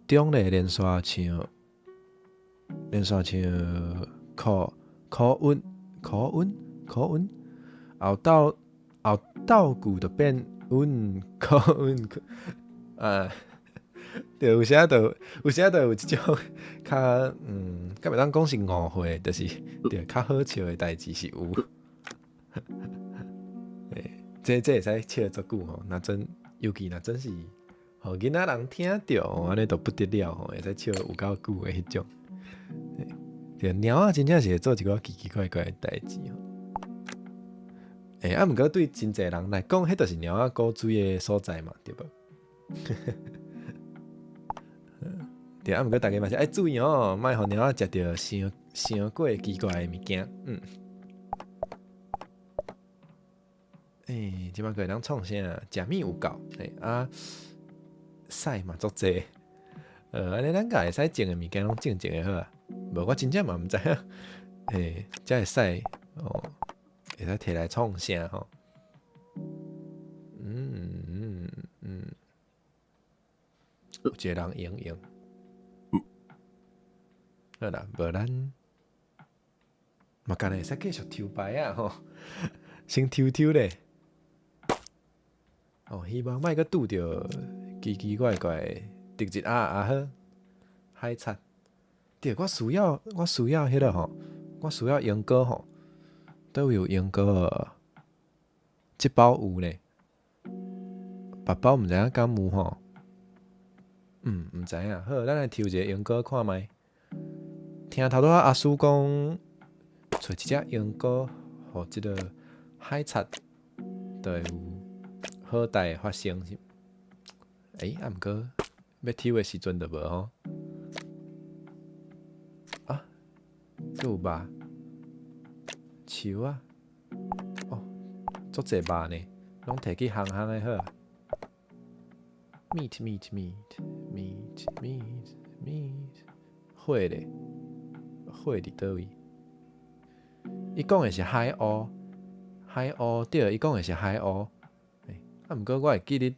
中咧連續唱。連續唱苦苦韻苦韻苦韻，後斗後斗句就變韻苦韻苦啊！對，有時就有時就有這種較敢會當講是誤會，就是對較好笑的代誌是有。欸，這會使笑足久吼，若真尤其若真是予囡仔人聽著，按呢就不得了吼，會使笑有夠久的彼種。對，貓仔真正是會做一寡奇奇怪怪的代誌吼。欸，啊，毋過對真濟人來講，彼就是貓仔古錐的所在嘛，對無？對，啊，毋過逐家嘛是愛注意哦，莫予貓仔食著傷傷過奇怪的物件。欸，這擺閣會當創啥？食物有夠，欸啊，屎嘛足濟。按呢咱共會使種的物件攏種一个好啊。無，我真正嘛毋知影，欸，這會使哦，會使提來創啥吼？有一個人用用。好啦，無咱嘛，敢若會使繼續抽牌啊吼，先抽抽咧。哦，希望莫閣拄著奇奇怪怪的敵人啊啊好，海賊。對，我需要彼個吼，我需要鸚哥吼，佗位有鸚哥？這包有呢，別包毋知影敢有吼。毋知影。好，咱來抽一個鸚哥看覓。聽頭拄仔阿叔講，揣一隻鸚哥，予這个海賊，就會有好代發生是。啊，毋過欲抽的時陣就無吼。啊，閣有肉，樹仔，哦，足濟肉呢，攏提去烘烘的好啊。Meat meat meat meat meat meat，火咧，火佇佗位？伊講的是海鷗，海鷗對，伊講的是海鷗。啊，毋過我會記得，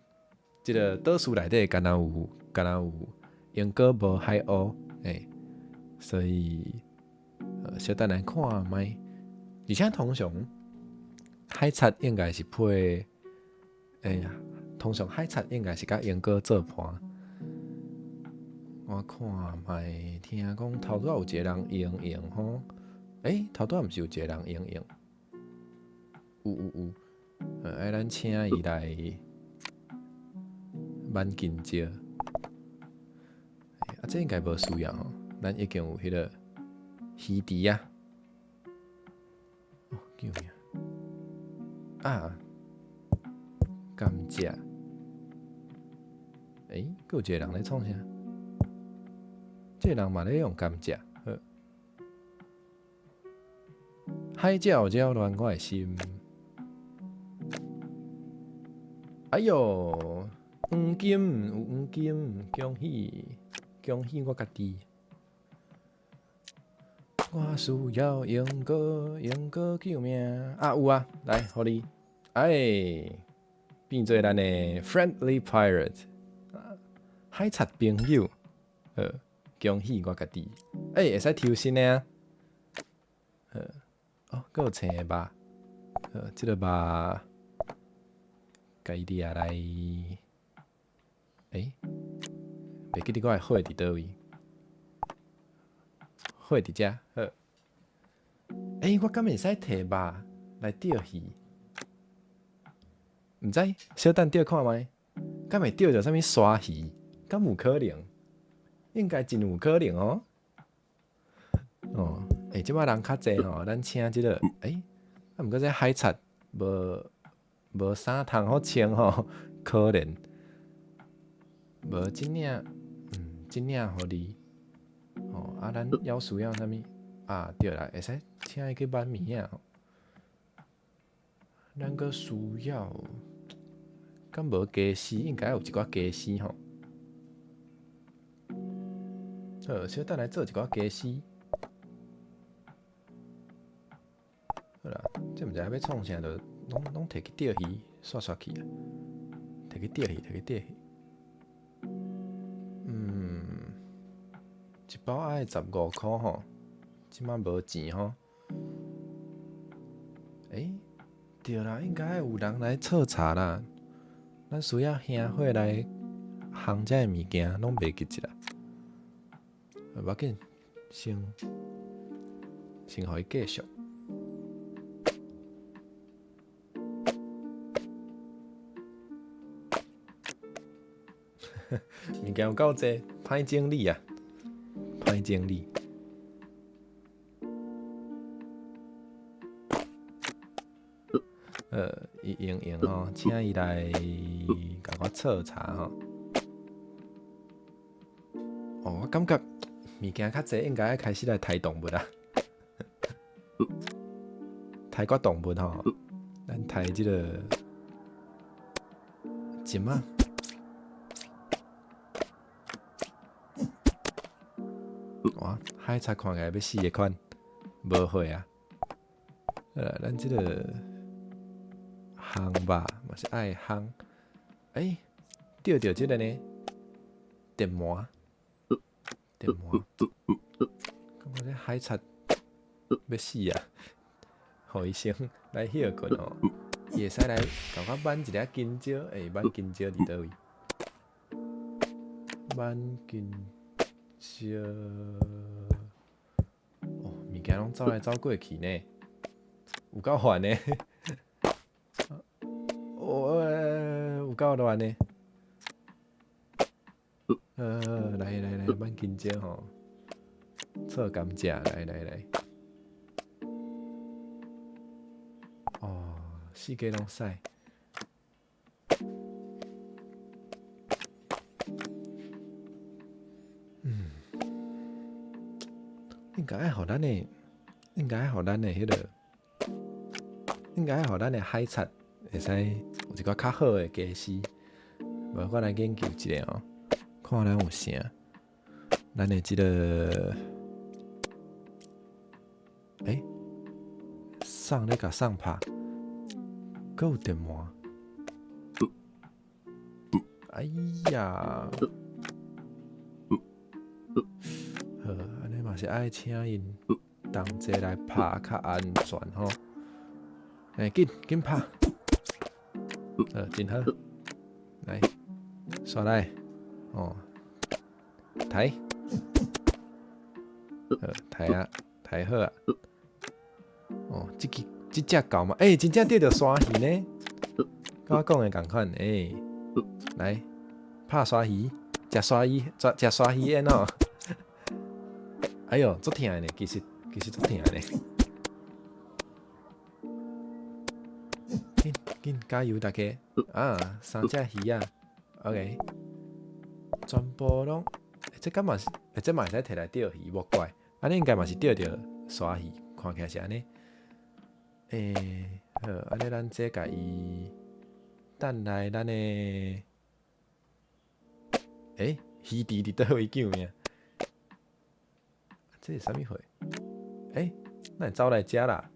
這个島嶼內底敢若有鸚哥無海鷗，所以小等來看覓。而且通常海賊應該是配，通常海賊應該是佮鸚哥做伴。我看覓，聽講頭拄仔有一個人用用吼，頭拄仔毋是有一個人用用，有有有，愛咱請伊來挽金蕉。啊，這應該無需要吼，咱已經有彼个魚池啊。哦，救命！啊，甘蔗。閣有一個人咧創啥？這个人嘛咧用甘蔗。好，海鳥擾亂我的心。哎喲，黃金有黃金，恭喜恭喜我家己。我需要鸚哥，鸚哥救命！啊有啊，來，予你。哎，變做咱的 friendly pirate，海賊朋友。好，恭喜我家己。會使抽新的啊。好，哦，閣有青的肉。好，這个肉，共伊掠來。袂記得我的火佇佗位？火佇遮，好。我敢會使提肉來釣魚？毋知，小等釣看覓，敢會釣著啥物鯊魚？敢有可能？應該真有可能哦。哦，這擺人較濟吼，咱請這个，啊，毋過這海賊無衫通好穿吼，可憐。無這領，這領予你。哦，啊，咱猶需要啥物？啊，對啦，會使請伊去挽物仔。咱閣需要，敢無家私？應該有一寡家私吼。好，小等來做一寡家私。好啦，這毋知影欲創啥，就攏提去釣魚，煞煞去啊！提去釣魚，提去釣魚。一包愛15箍吼，這擺無錢吼。對啦，應該有人來徹查啦。咱需要兄火來烘這个物件，攏袂記得啦。無要緊，先予伊繼續。物件有夠濟，歹整理啊，歹整理。伊用用吼，請伊來共我徹查吼。哦，我感覺物件較濟，應該愛開始來刣動物啊。刣寡動物吼，咱刣這个鱚仔。哇，海賊看起來欲死的款，無火啊！咱這个烘肉嘛是愛烘。釣著這个呢？電鰻，電鰻，感覺這海賊欲死啊！予伊先來歇睏吼，伊會使來共我挽一粒香蕉，欸，挽香蕉佇佗位？挽香蕉，哦，物件攏走來走過去呢，有夠煩的。哦，有夠亂的。來來來，挽香蕉吼，臭甘蔗，來來來。哦，四界攏使。嗯，應該愛予咱的，應該愛予咱的彼个，應該愛予咱的海賊會使有一寡較好的家私。無，我來研究一下哦，看咱有啥。咱的這个，欸，送咧共送拍，閣有電鰻。哎呀！好，按呢嘛是愛請𪜶同齊來拍較安全吼。欸，緊緊拍，好，真好。來，煞來，哦，刣，好，刣啊，刣好啊。哦，這支這隻狗嘛，欸，真正釣著鯊魚呢，佮我講的仝款，欸，來，拍鯊魚，食鯊魚，食鯊魚煙哦。哎喲，足疼的呢，其實其實足疼的呢。緊緊加油，大家！啊，三隻魚仔，OK，全部攏，這敢嘛是，這嘛會使提來釣魚，無怪。按呢應該嘛是釣著鯊魚，看起來是按呢。欸，好，按呢咱這共伊等來咱的，欸，魚池佇佗位救命？這是啥物貨？欸，哪會走來遮啦？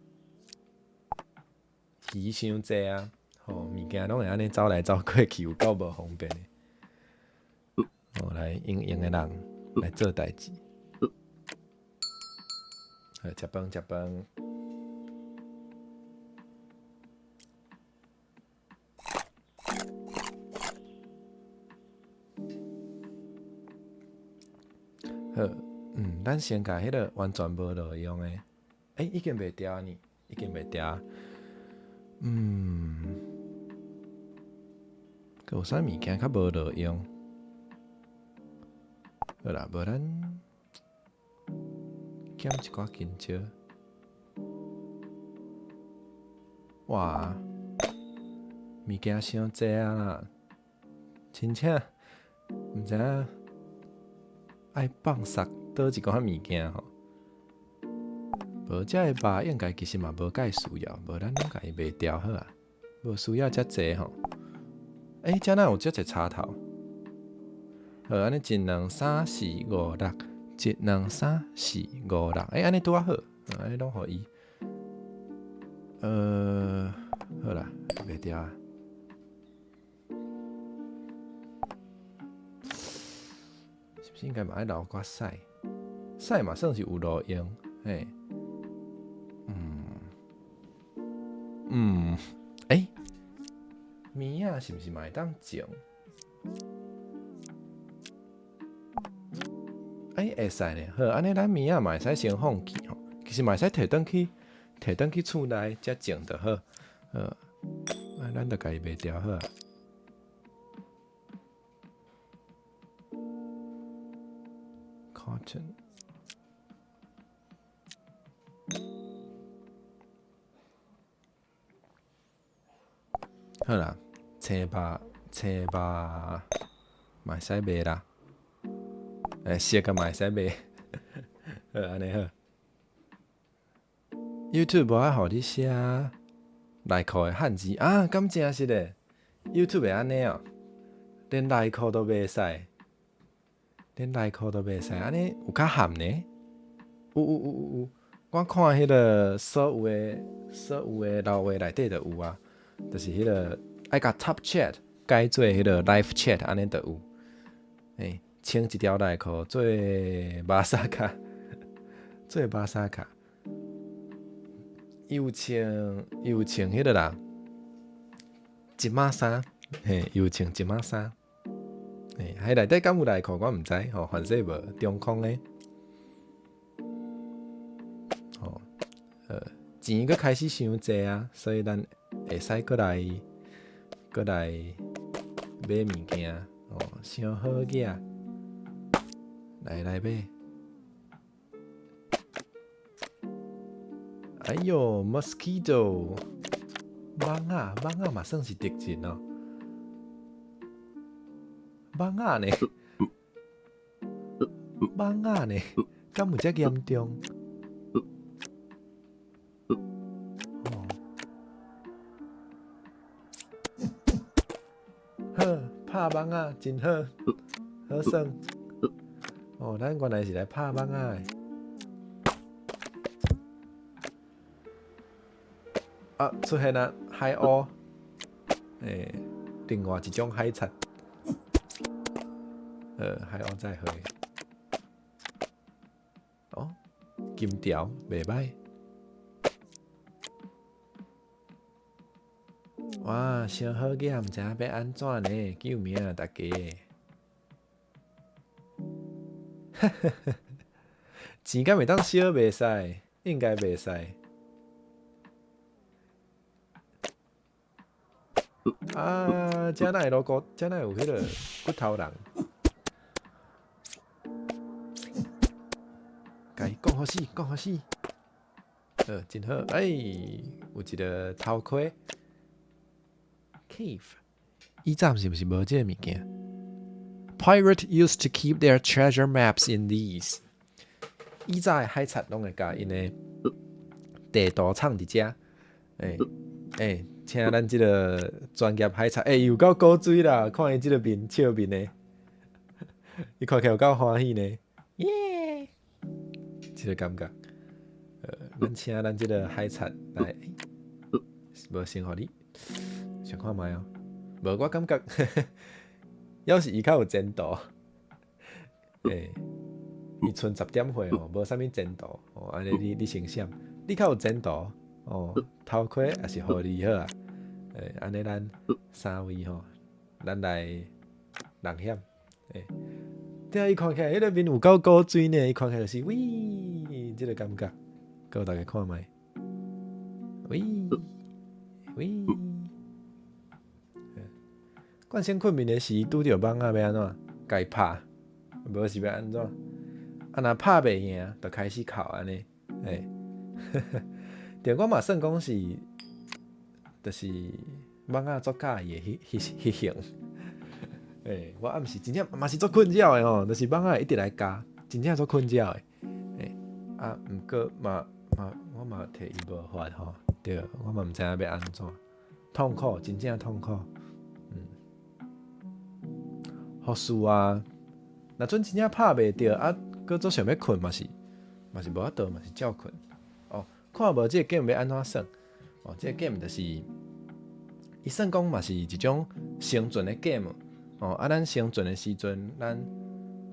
魚傷濟啊，吼，物件攏會按呢走來走過去，有夠無方便的。哦，來閒閒的人來做代誌。好，食飯食飯。好，嗯，咱先共彼个完全無路用的，欸，已經袂掉呢，已經袂掉。嗯，閣有啥物件較無路用？好啦，無咱減一寡香蕉。哇，物件傷濟啊啦，真正毋知影愛放殺佗一寡物件吼。無，這个肉應該其實嘛無介需要，無咱攏共伊賣掉好啊。無需要遮濟吼。欸，遮哪有遮濟插頭？好，按呢一兩三四五六，一兩三四五六，欸，按呢拄仔好，按呢攏予伊。好啦，賣掉啊。是毋是應該嘛愛留寡屎？屎嘛算是有路用，嘿。嗯，嗯，欸，物仔是毋是嘛會當種？欸，會使呢。好，按呢咱物仔嘛會使先放棄吼。其實嘛會使提轉去，提轉去厝內才種就好。好，啊，咱就共伊賣掉好啊。Cotton。好啦，青肉青肉嘛會使賣啦，欸，熟的嘛會使賣，好，按呢好。YouTube 無愛予你寫內褲的漢字啊？敢真實的？YouTube 會按呢喔？連內褲都袂使，連內褲都袂使，按呢有較譀呢？有有有有有，我看彼个所有的老話內底就有啊，就是彼个愛共 Top Chat 改做彼个 Live Chat，按呢就有。欸，穿一條內褲做馬薩卡，做馬薩卡。伊有穿彼個啦，一碼衫，嘿，伊有穿一碼衫，嘿，彼內底敢有內褲我毋知吼，反正無中空的。吼，錢閣開始傷濟啊，所以咱會使閣來買物件，哦，傷好額，來來買。哎喲，mosquito，蚊仔，蚊仔嘛算是敵人哦。蚊仔呢？蚊仔呢？敢有遮嚴重？哦，好，拍蚊仔真好，好耍。哦，咱原來是來拍蚊仔的。啊，出現啊，海鷗，欸，另外一種海賊，海鷗再會。哦，金條袂歹。哇，傷好額，毋知影欲按怎呢？救命啊，大家！哈哈哈，錢敢會當燒袂使，應該袂使。啊！遮哪會落骨？遮哪會有彼個骨頭人？共伊講予死，講予死。好，真好。哎，有一個頭盔。Cave，以前是毋是無這个物件？Pirate used to keep their treasure maps in these。以早的海賊攏會共𪜶的地圖藏佇遮。欸欸，請咱這个專業海賊，欸，有夠古錐啦！看伊這个面笑面的，伊看起來有夠歡喜呢。耶！這个感覺。咱請咱這个海賊來，無先予你，想看覓哦。無，我感覺，猶是伊較有前途。欸，伊賰10點歲哦，無啥物前途哦。按呢你先閃，你較有前途哦。頭盔也是予你好啊。欸，按呢咱三位吼，咱來人險。欸，對啊，伊看起來彼個面有夠古錐呢，伊看起來就是喂，這个感覺，閣予逐家看覓。喂喂，慣性睏眠的時，拄著蚊仔欲按怎？共伊拍，無是欲按怎？啊，若拍袂贏，就開始哭按呢。欸，對，我嘛算講是，就是蚊仔足佮意的彼彼型。欸，我暗時真正嘛是足困擾的吼，就是蚊仔會一直來咬，真正足困擾的。欸，啊，毋過嘛嘛，我嘛替伊無法吼，對，我嘛毋知影欲按怎，痛苦，真正痛苦。嗯，予輸啊，若陣真正拍袂著啊，閣足想欲睏嘛是，嘛是無法度，嘛是照睏。哦，看無這個 game 欲按怎耍？哦，這個 game 就是，伊算講嘛是一種生存的 game。哦，啊，咱生存的時陣，咱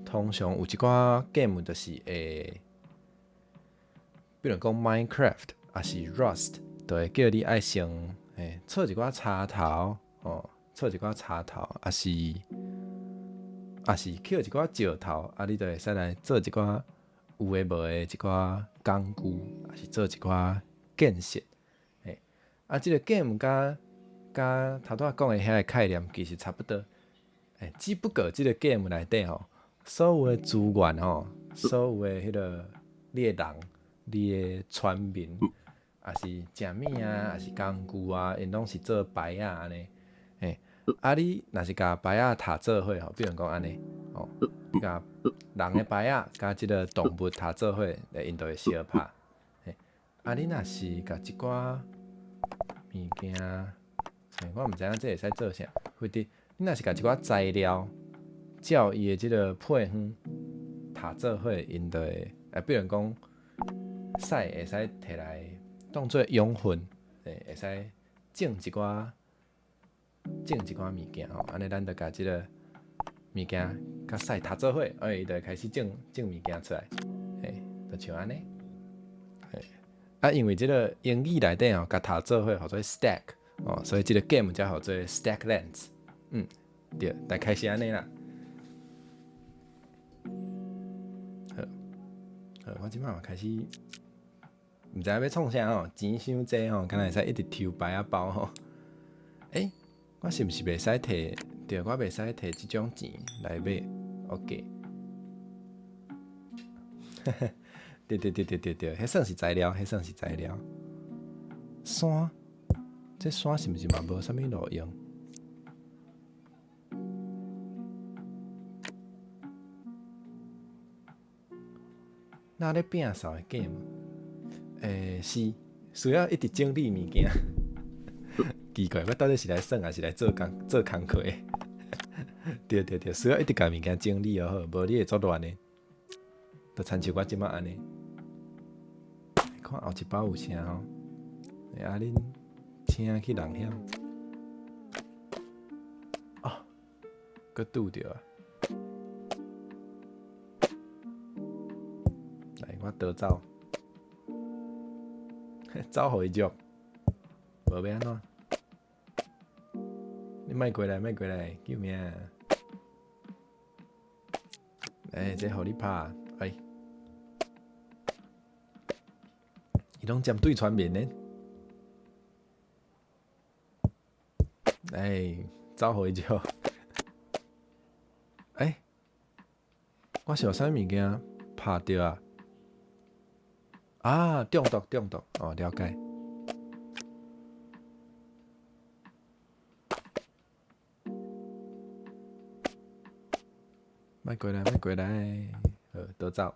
通常有一寡 game 就是會，比如講 Minecraft，抑是 Rust，就會叫你愛先，欸，錯一寡柴頭，哦，錯一寡柴頭，抑是抾一寡石頭，啊，你就會使來做一寡有的無的一寡工具，抑是做一寡建設。欸，啊，這个 game 佮頭拄仔講的遐个概念其實差不多。欸，只不過這个 game 內底吼，所有的資源吼，所有的彼个你的人、你的村民，抑是食物啊，抑是工具啊，𪜶攏是做牌仔按呢。欸，啊，你若是共牌仔疊做伙吼，比如講按呢，吼，你共人的牌仔佮這个動物疊做伙，𪜶就會相拍。欸，啊，你若是共一寡物件，欸，我毋知影這會使做啥，或者你若是共一寡材料，照伊的這个配方疊做伙，𪜶就會，啊，比如講，屎會使摕來當做養分，欸，會使種一寡物件吼，按呢咱就共這个物件較屎疊做伙，哎，伊就會開始種種物件出來，嘿，就像按呢。嘿，啊，因為這个英語內底吼，共疊做伙號做 stack 哦，所以這个 game 才號做 Stacklands。嗯，對，大概是按呢啦。好，好，我這擺嘛開始，毋知影欲創啥吼，錢傷濟吼，敢若會使一直抽牌仔包吼。欸，我是毋是袂使提？對，我袂使提這種錢來買，OK。對對對對對對，彼算是材料，彼算是材料。山，這山是毋是嘛無啥物路用？那咧摒掃的 game，欸，是需要一直整理物件。奇怪，我到底是來耍，還是來做工做工課的？對對對，需要一直共物件整理好，無你會足亂的。就親像我這擺按呢，看後一包有啥吼？啊，恁請去人遐。哦，閣拄著啊！來，我倒走，走予伊著，無欲按怎？你莫過來，莫過來，救命！欸，這予你拍，哎，伊攏針對村民呢。哎，走予伊著。欸，我是予啥物件拍著啊？啊，中毒，中毒，哦，了解。莫過來，莫過來，好，倒走。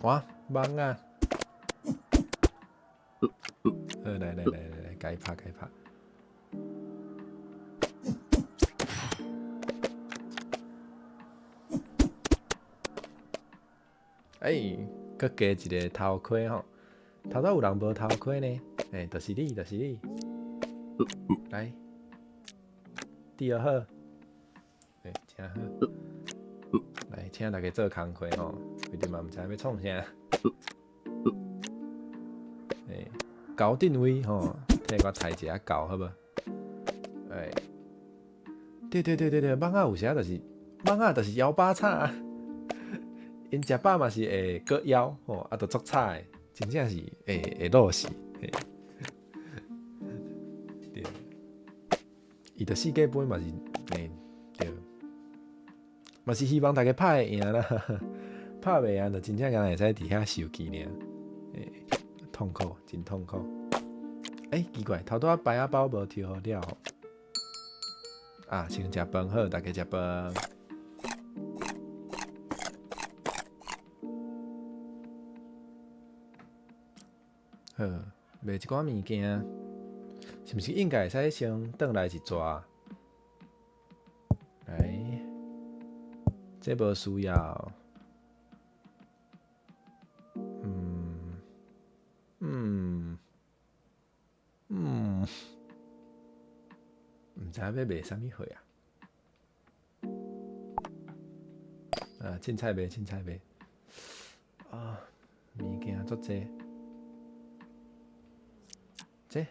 哇，蠓仔！好，來來來來來，共伊拍，共伊拍。欸，閣加一个頭盔吼，頭拄有人無頭盔呢？欸，就是你，就是你。來，戴好。欸，誠好。來，請大家做工課吼，規陣嘛毋知欲創啥。欸，高定位吼，替我刣一下狗好無？欸，對對對對對，蠓仔有時就是蠓仔就是枵飽慘。𪜶食飽嘛是會閣枵吼，啊，就足慘的，真正是會會落死。對，伊著世界盃嘛是，欸，對，嘛是希望大家拍會贏啦，拍袂贏就真正干焦會使佇遐受氣爾，欸，痛苦，真痛苦。欸，奇怪，頭拄仔牌仔包無抽予了。啊，先食飯好，大家食飯。好，賣一寡物件，是毋是應該會使先轉來一逝？來，這無需要。嗯嗯嗯，毋知影欲賣啥物貨啊？啊，凊彩賣，凊彩賣。啊，物件足濟。這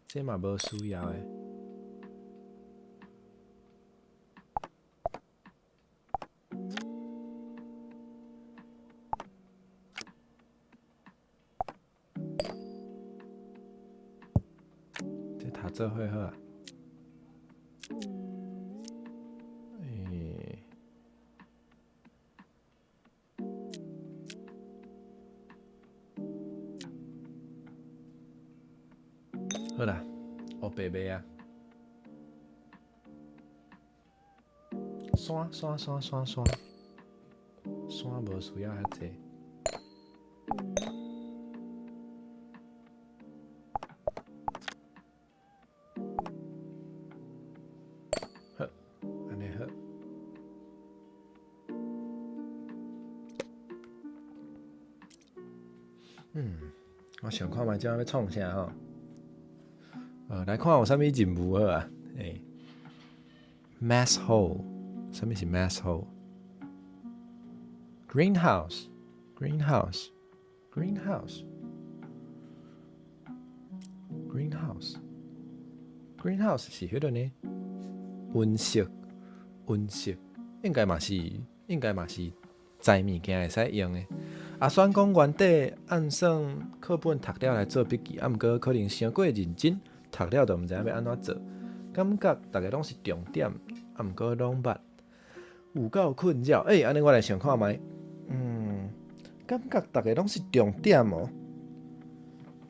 這嘛無需要的。這疊做伙好啊。欸。好啦，烏白賣啊！山山山山山，山無需要遐濟。好，按呢好。我想看覓這欲創啥吼？來看有啥物任務好啊？欸，Mess hall，啥物是 mess hall？Greenhouse，greenhouse，greenhouse，greenhouse，greenhouse 是彼個呢？溫室，溫室，應該嘛是栽物件會使用的。啊，雖然講原底按算課本讀了來做筆記，啊，毋過可能傷過認真，讀了就毋知影欲按怎做，感覺逐个攏是重點，啊，毋過攏捌，有夠困擾。欸，按呢我來想看覓，感覺逐个攏是重點哦。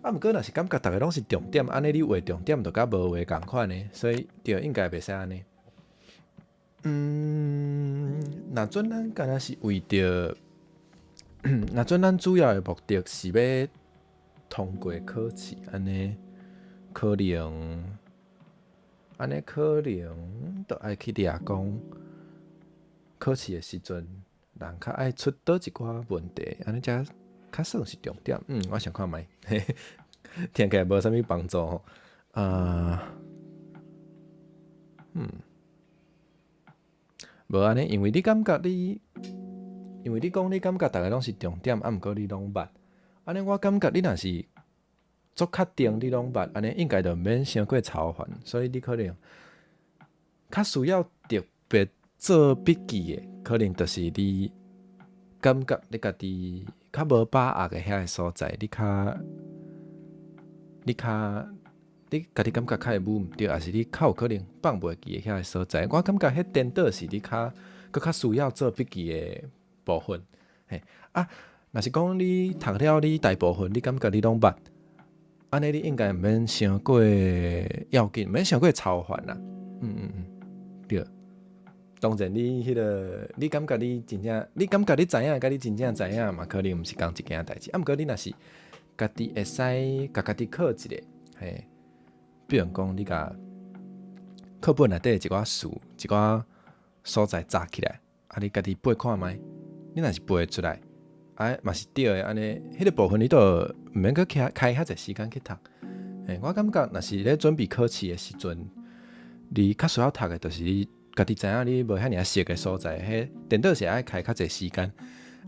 啊，毋過若是感覺逐个攏是重點，按呢你畫重點就佮無畫仝款呢，所以對，應該袂使按呢。若準咱敢若是為著，若準咱主要的目的是欲通過考試，按呢可能就愛去掠講考試的時陣，人較愛出佗一寡問題，按呢才較算是重點。我想看覓，聽起來無啥物幫助吼。啊，無按呢，因為你講你感覺逐个攏是重點，啊，毋過你攏捌。按呢，我感覺你若是足確定你攏捌，按呢應該就毋免傷過操煩，所以你可能較需要特別做筆記的，可能就是你感覺你家己較無把握的遐个所在，你家己感覺較會舞毋著，抑是你較有可能放袂記的遐個所在。我感覺彼顛倒是你較閣較需要做筆記的部分。嘿，啊，若是講你讀了你大部分你感覺你攏捌，按呢你應該毋免傷過要緊，毋免傷過操煩啦。對。當然你彼個，你感覺你真正，你感覺你知影，佮你真正知影嘛，可能毋是仝一件代誌。啊，毋過你若是家己會使共家己考一下，嘿，比如講你共課本內底一寡詞、一寡所在紮起來，啊，你家己背看覓，你若是背會出來，啊，嘛是對的，按呢，彼個部分你就毋免閣開開遐濟時間去讀。嘿，我感覺若是咧準備考試的時陣，你較需要讀的，就是你家己知影你無遐爾仔熟的所在，彼顛倒是愛開較濟時間。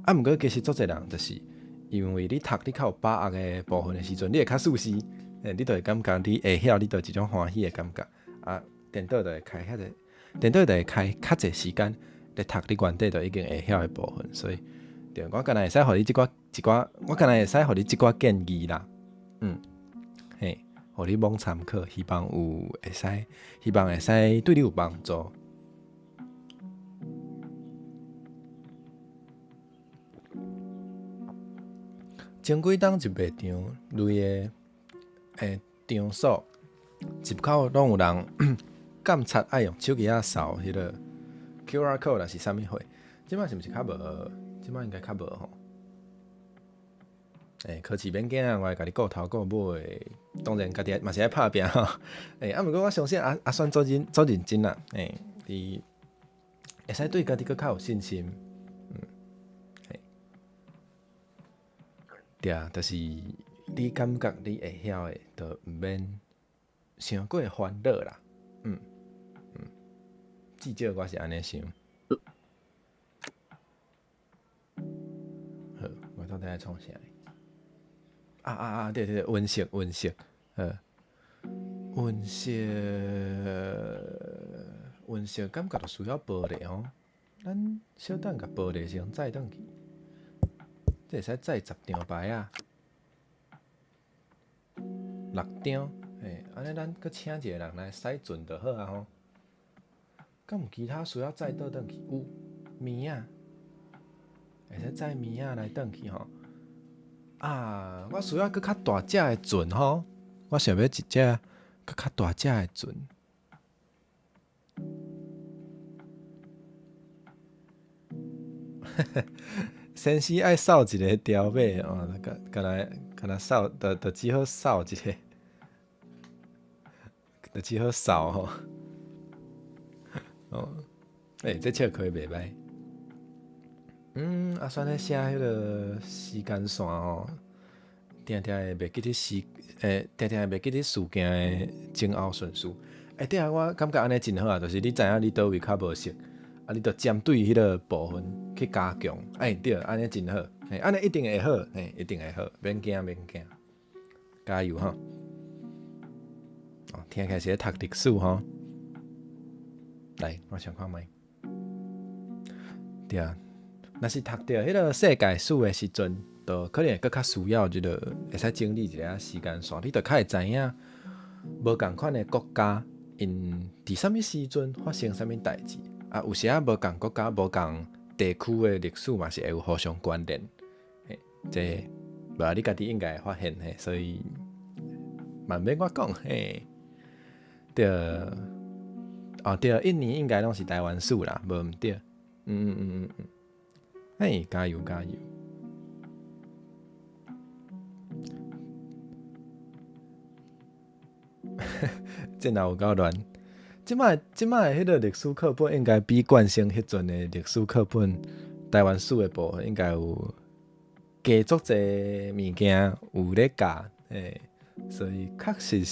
啊，毋過其實足濟人就是因為你讀你較有把握的部分的時陣，你會較舒適，你就會感覺你會曉，你就一種歡喜的感覺。啊，顛倒就會開遐濟，顛倒就會開較濟時間咧讀你原底就已經會曉的部分，所以，對，我敢若會使予你這寡一寡，我敢若會使予你這寡建議啦。嘿，予你罔參考，希望有會使，希望會使對你有幫助。前幾冬入賣場類的欸場所，入口攏有人監察愛用手機仔掃彼個 QR code 抑是啥物貨？這擺是毋是較無？這擺應該較無吼。欸，考試免驚，我會共你顧頭顧尾，當然家己嘛是愛拍拚吼。欸，啊，毋過我相信阿阿選足認足認真啦，欸，伊會使對家己閣較有信心。嘿，對啊，就是你感覺你會曉的，就毋免傷過煩惱啦。至少我是按呢想。好，我到底愛創啥？啊啊啊！對對對，溫室溫室，溫室溫室，感覺就需要玻璃吼。咱小等共玻璃先載轉去，這會使載10張牌仔，六張，嘿，按呢咱閣請一个人來洗船就好啊吼。敢有其他需要載倒轉去？有物仔，會使載物仔來轉去吼。啊！我需要閣較大隻的船吼，我想欲一隻閣較大隻的船。先生愛掃一个條碼哦，敢敢若敢若掃，就就只好掃一个，就只好掃吼。哦，欸，這笑開袂䆀。阿選咧寫彼个時間線吼，定定會袂記得時，定定會袂記得事件的前後順序。欸，對啊，我感覺按呢真好啊，就是你知影你佗位較無熟，啊，你就針對彼個部分去加強。欸，對，按呢真好，嘿，按呢一定會好，嘿，一定會好，免驚免驚，加油吼！哦，聽起來是咧讀歷史吼。來，我想看覓。對啊，若是讀著彼個世界史的時陣，就可能會閣較需要這個會使整理一下時間線，你就較會知影無仝款的國家，𪜶佇啥物時陣發生啥物代誌。啊，有時仔無仝國家、無仝地區的歷史嘛是會有互相關聯。嘿，這無啊，你家己應該會發現嘿，所以嘛毋免我講嘿。對，哦對，一年應該攏是台灣史啦，無毋對。嘿，加油加油！這若有夠亂。這擺這擺的彼個歷史課本應該比慣性彼陣的歷史課本台灣史的部分應該有加足濟物件有咧教，嘿，所以確實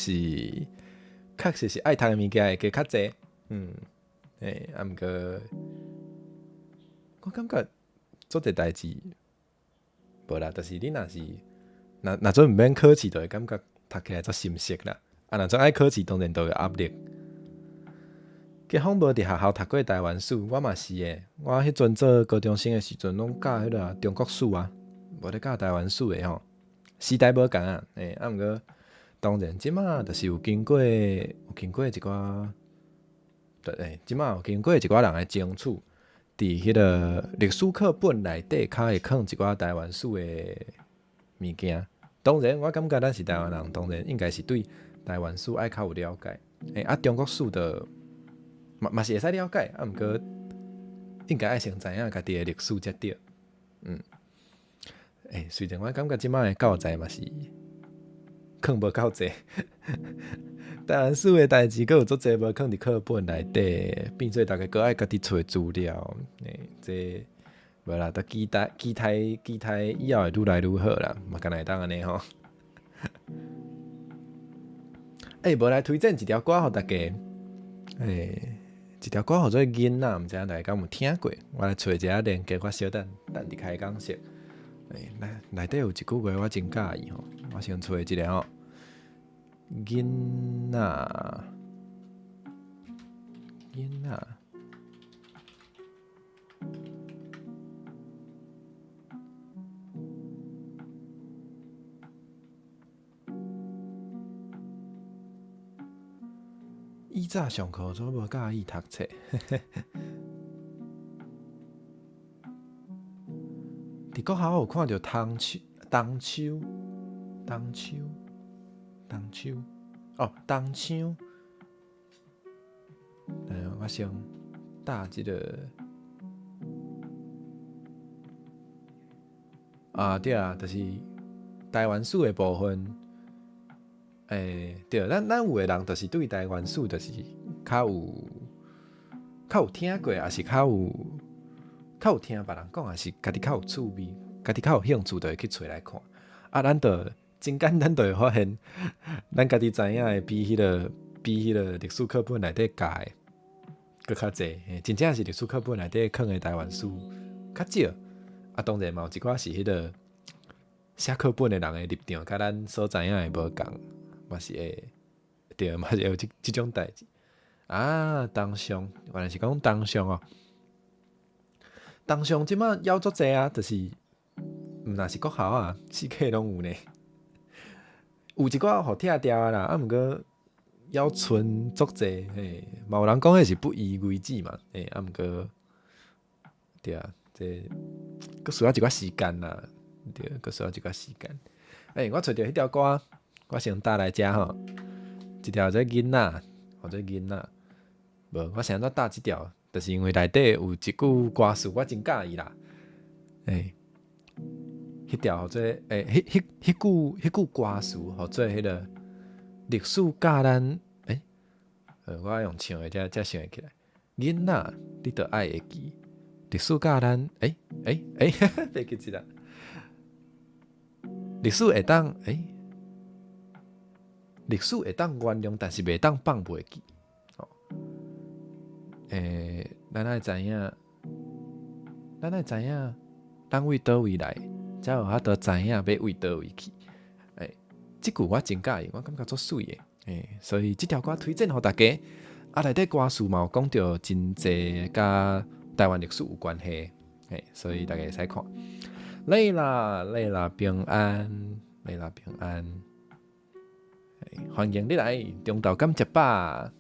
是愛讀的物件會加較濟，嘿，啊毋過我感覺足濟代誌無啦，就是你若是若陣毋免考試，就會感覺讀起來足心適啦。啊，若陣愛考試，當然就有壓力。結風無佇學校讀過台灣史，我嘛是的。我彼陣做高中生的時陣，攏教彼個中國史啊，無咧教台灣史的吼。時代無仝啊，欸，啊毋過當然，這馬就是有經過一寡，對，這馬有經過一寡人的爭取，佇彼個歷史課本內底較會囥一寡台灣史的物件。當然，我感覺咱是台灣人，當然應該是對台灣史愛較有了解。欸，啊，中國史就嘛是會使了解，啊，毋過應該愛先知影家己的歷史才對。欸，雖然我感覺這馬的教材嘛是囥無夠濟，台灣史的代誌閣有足濟無囥佇課本內底，變做逐家閣愛家己揣資料。欸，這無啦，都期待期待期待以後會愈來愈好啦，嘛敢若會當按呢吼。欸，無來推薦一條歌予大家。欸，一條歌號做囡仔，毋知影大家敢有聽過？我來揣一下連結，我小等等佇開講室。欸，內底有一句話我真佮意吼，我先揣一下吼。囡仔，囡仔。以早上課總無佮意讀冊，佇國校有看著冬秋、冬秋、冬秋、冬秋，哦，冬秋。來，我先打這個。啊，對啊，就是台灣史的部分。欸，對，咱有的人就是對台灣史就是較有聽過，抑是較有聽別人講，抑是家己較有趣味，家己較有興趣，就會去揣來看。啊，咱就真簡單，就會發現，咱家己知影的比彼個歷史課本內底教的閣較濟。真正是歷史課本內底囥的台灣史較少。啊，當然嘛有一寡是彼個寫課本的人的立場，佮咱所知影的無仝。嘛是會，對，嘛是會有這種代誌。啊，東商，原來是講東商哦。東商這馬枵足濟啊，就是毋但是國校啊，四界攏有呢。有一寡予拆掉啊啦，啊，毋過猶存足濟，嘿，嘛有人講彼是不宜為止嘛，嘿，啊，毋過，對啊，這閣需要一寡時間啦，對，閣需要一寡時間。欸，我揣著彼條歌。我先搭來遮吼，這條做囡仔，號做囡仔。無，我是按怎搭這條，就是因為內底有一句歌詞，我真佮意啦。欸，彼條號做，欸，彼句歌詞號做彼個歷史教咱，欸，我愛用唱的才想會起來。囡仔，你著愛會記，歷史教咱，欸欸欸，袂記得啦。歷史會當，歷史會當原諒，但是袂當放袂記。哦，咱愛知影，咱愛知影，咱為佗位來，才有法度知影欲為佗位去。這句我真佮意，我感覺足媠的。所以這條歌推薦予大家。啊，內底歌詞嘛有講著真濟佮台灣歷史有關係，所以大家會使看。累啦，累啦，平安，累啦，平安。歡迎你來，中晝敢食飽。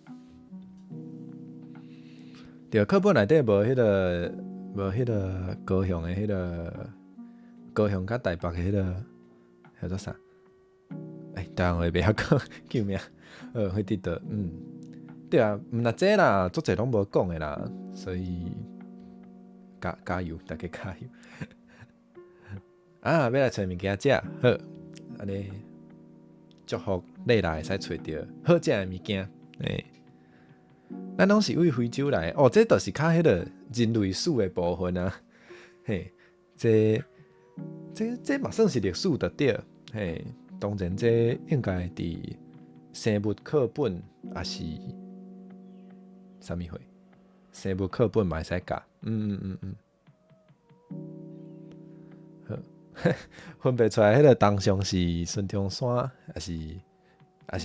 對，課本內底無彼個高雄的彼個高雄佮台北的彼個叫做啥？台灣話袂曉講，救命！會記得，對啊，毋但這啦，足濟攏無講的啦，所以加油，大家加油！啊，欲來揣物件食，好，按呢祝福你來會使揣著好食的物件。咱攏是為非洲來，哦，這就是較彼個人類史的部分啊。嘿，這嘛算是歷史就對。嘿，當然這應該佇生物課本抑是啥物貨？生物課本嘛會使教。好，分袂出來，彼個銅像是孫中山，抑是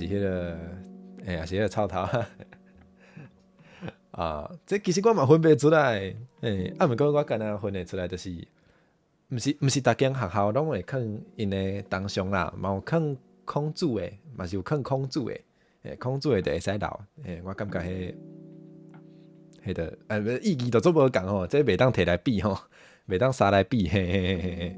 彼個，抑是彼個臭頭。啊，這其實我嘛分袂出來，啊，毋過我敢若分會出來，就是毋是逐間學校攏會囥𪜶的銅像啦，嘛有囥孔子的，嘛是有囥孔子的，孔子的就會使留，我感覺彼個，意義就足無仝吼，這袂當提來比吼，袂當相來比，嘿嘿嘿嘿嘿。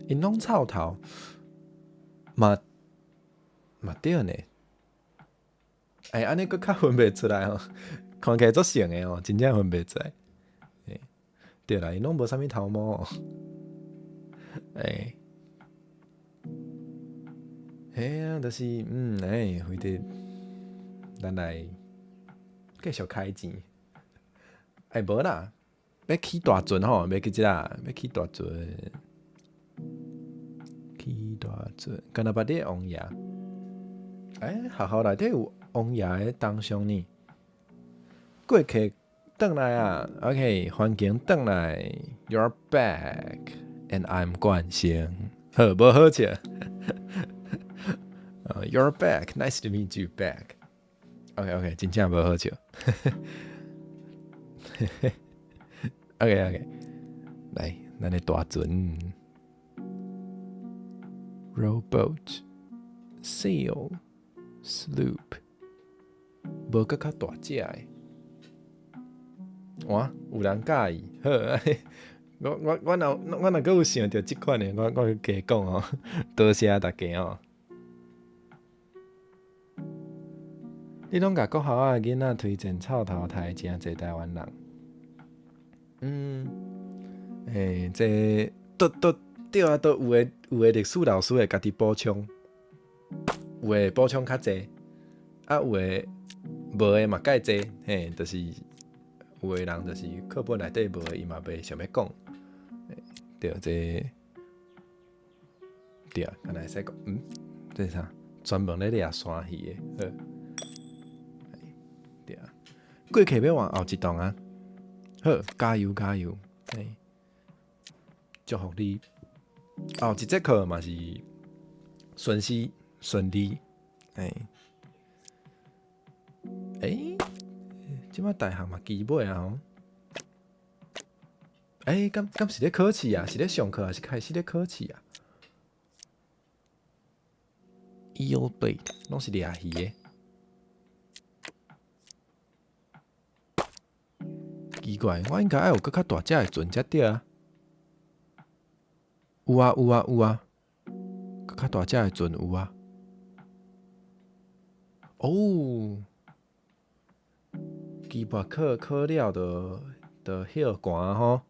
OK，𪜶攏臭頭，嘛對呢，按呢閣較分袂出來吼，看起來足像的吼，真正分袂出來。對啦，𪜶攏無啥物頭毛。嘿啊，就是，非得咱來繼續開錢。無啦，欲起大船吼，欲記這啦，欲起大船，起大船，敢若捌你王爺。學校內底有王爺的銅像呢。過客轉來啊，OK，歡迎轉來，You're back，and I'm 冠星，好，無好笑。You're back，nice to meet you back。OK，OK，真正無好笑。OK，OK，來，咱的大船，rowboat，sail。Sloop，無閣較大隻的，哇，有人佮意，好，我若閣有想著這款的，我加講哦，多謝大家哦。你攏共國校仔的囡仔推薦臭頭台，誠濟台灣人。這都對啊，都有的歷史老師會家己補充。有的補充較濟，啊有的無的嘛蓋濟，嘿，就是有的人就是課本內底無的，伊嘛袂想欲講。對，這對啊，敢若會使講，這是啥？專門咧掠山魚的，好。對啊，過客欲往後一棟啊，好，加油加油，嘿，祝福你後一節課嘛是順時順利，這擺大學嘛期尾啊吼，敢是咧考試啊？是咧上課還是開始咧考試啊？Eel bait 攏是掠魚的，奇怪，我應該愛有閣較大隻的船才對啊。有啊有啊有啊，閣較大隻的船有啊。哦，期末考考了就歇寒吼。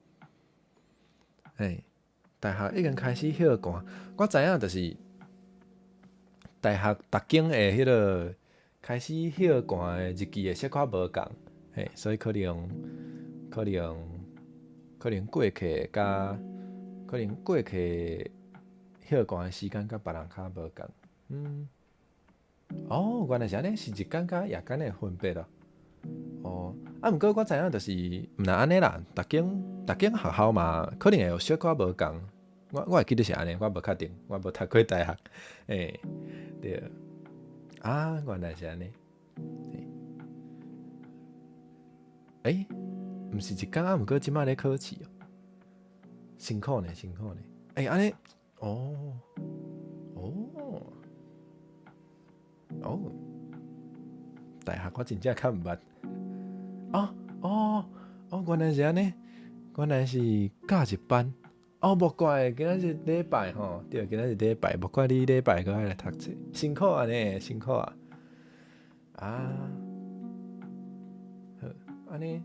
大學已經開始歇寒，我知影就是大學逐間的彼個開始歇寒的日期會小可無仝，嘿，所以可能可能過客佮可能過客歇寒的時間佮別人較無仝。哦，原來是按呢，是日間佮夜間的分別咯。哦，啊，毋過我知影就是毋若按呢啦，逐間逐間學校嘛，可能會有小可無仝。我會記得是按呢，我無確定，我無讀過大學。欸，對。啊，原來是按呢。欸，毋是一工啊，毋過這擺咧考試哦，辛苦呢，辛苦呢。欸，按呢，哦，哦，哦，大學我真正較毋捌。哦，哦，哦，原來是按呢，原來是教一班。哦，無怪，今仔是禮拜吼，對，今仔是禮拜，無怪你禮拜閣愛來讀冊，辛苦啊呢，辛苦啊。啊，好，按呢，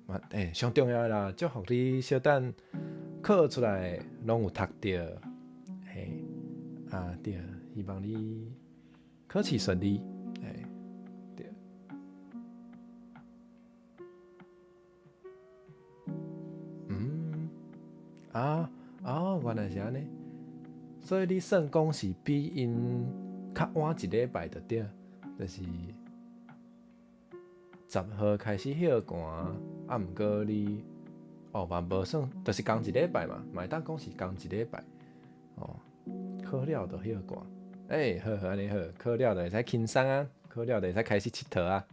嘛，欸，上重要的啦，祝福你小等考出來攏有讀著，嘿，啊對，希望你考試順利，嘿，對。啊，哦，原來是按呢，所以你算講是比𪜶較晚一禮拜就對，就是10號開始歇寒，啊，毋過你，哦，嘛無算，就是仝一禮拜嘛，嘛會當講是仝一禮拜，哦，考了就歇寒，欸，好好按呢好，考了就會使輕鬆啊，考了就會使開始𨑨迌啊，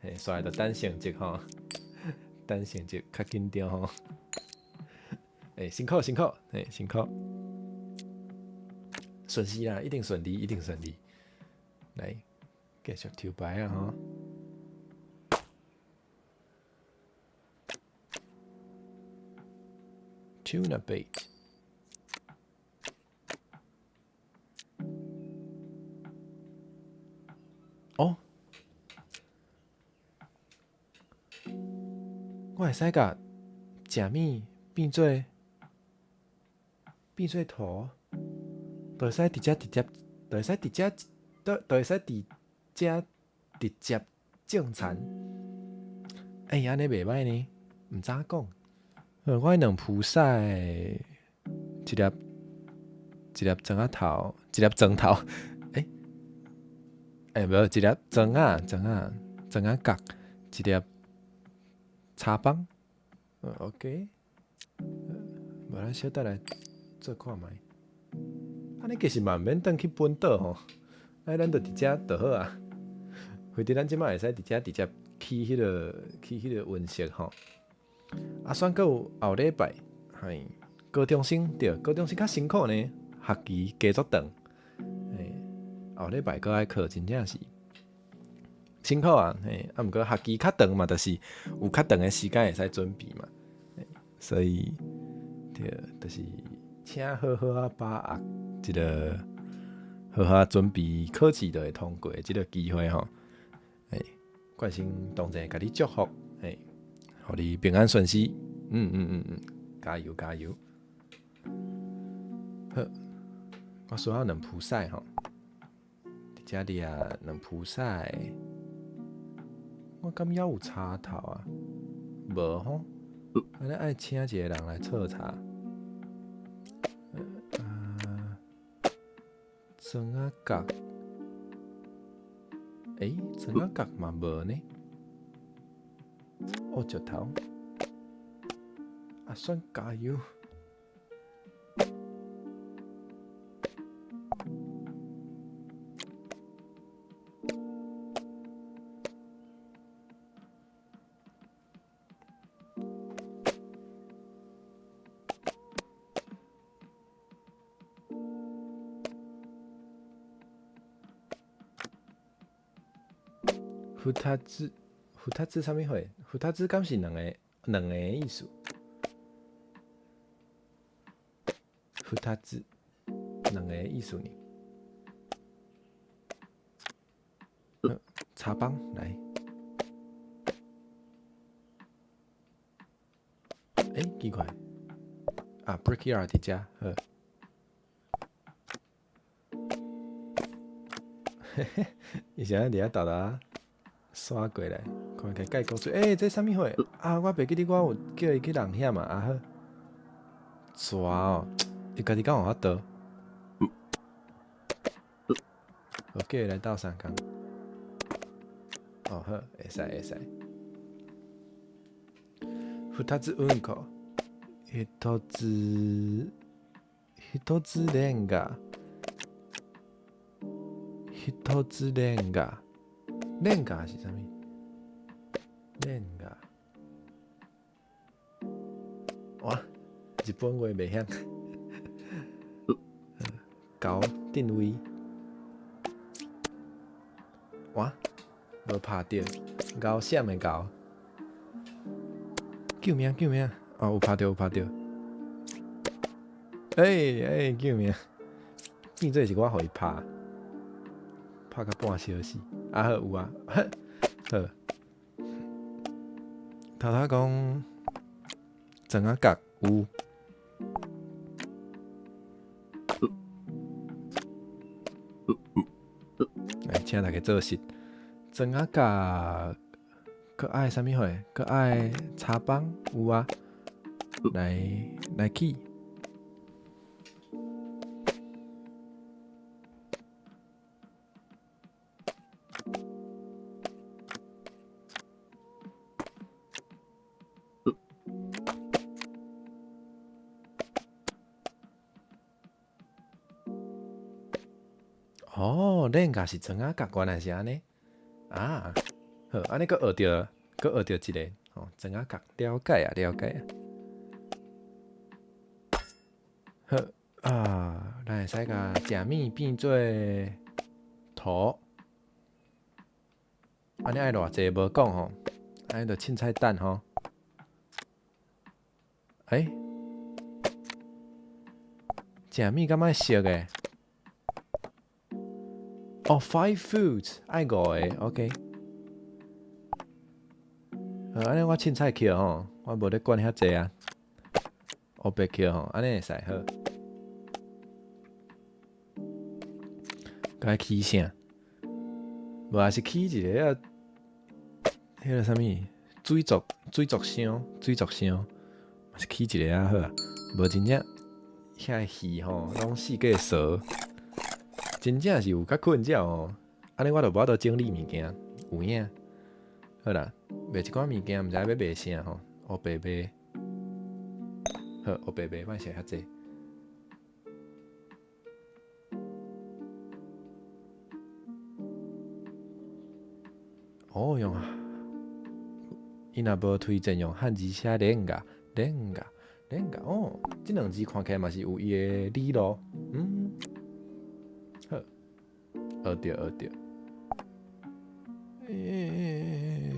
嘿，煞來就等成績吼，等成績較緊張吼。欸，辛苦辛苦，欸，辛苦，順利啦，一定順利，一定順利。來，繼續抽牌啊吼。Tuna bait。哦，我會使共食物變做變做圖，就會使直接直接，就會使直接，就會使佇遮直接種田。欸，按呢袂䆀呢，毋知影講。我彼兩鋪屎，一粒一粒磚仔頭，一粒磚頭，欸，欸，無一粒磚仔磚仔磚仔角，一粒柴枋。OK，無咱小等來做看覓。按呢其實嘛毋免轉去本島吼，哎，咱就佇遮就好啊。或者咱這擺會使佇遮直接起彼個起彼個溫室吼。啊，算閣有後禮拜，嘿，高中生對，高中生較辛苦呢，學期加足長，嘿，後禮拜閣愛考，真正是辛苦啊，嘿，啊，毋過學期較長嘛，就是有較長的時間會使準備嘛，所以對，就是請好好仔把握這個好好準備考試就會通過的這個機會吼，嘿，冠生當然共你祝福，嘿。予你平安順遂，加油加油！好，我需要兩鋪屎吼，佇遮裡啊兩鋪屎，我敢猶有柴頭啊？無吼，按呢愛請一個人來剉柴。啊，磚仔角，欸，磚仔角嘛無呢。哦，石頭，阿算加油！ふたつ。ふたつ啥物貨？ふたつ敢是兩個兩個的意思？ふたつ兩個的意思呢？柴枋來。欸，奇怪，啊，Brickyard 佇遮，好。嘿嘿，伊是按呢佇遐沓沓刷過來，看起蓋講出，欸，這啥物貨？啊，我袂記得我有叫伊去人遐嘛，啊好，蛇哦，伊家己敢有法度？我叫伊來鬥相共。哦好，會使會使。二つうんこ，一つ一つレンガ，一つレンガ，レンガ是啥物？レンガ。哇，日本話袂曉。猴定位。哇，無拍著，猴閃的猴。救命救命！哦，有拍著有拍著。欸欸，救命！變做是我予伊拍，拍甲半小時。啊好有啊，好。頭頭講，庄仔角有。來，請大家做實。庄仔角，閣愛啥物貨？閣愛柴枋有啊。來來去。哦，レンガ是庄仔角，原來是按呢。啊，好，按呢閣學著，閣學著一个，吼，庄仔角，了解啊，了解啊。好啊，咱會使共食物變做土。按呢愛偌濟無講吼，按呢就凊彩等吼。欸？食物敢愛熟的？哦，five foods 愛五个，OK。好，按呢我凊彩抾吼，我無咧管遐濟啊。烏白抾吼，按呢會使好。閣愛起啥？無也是起一个啊，彼个啥物水族水族箱水族箱，嘛是起一个啊好啊。無真正遐魚吼，攏四界趖，真正是有較困擾吼。按呢我就無法度整理物件，有影。好啦，賣一寡物件，毋知欲賣啥吼，烏白賣。好，烏白賣，莫寫遐濟。哦，用伊若無推薦用漢字寫レンガ，レンガ，レンガ。哦，這兩字看起來嘛是有伊的理路。嗯，好，學著學著。欸，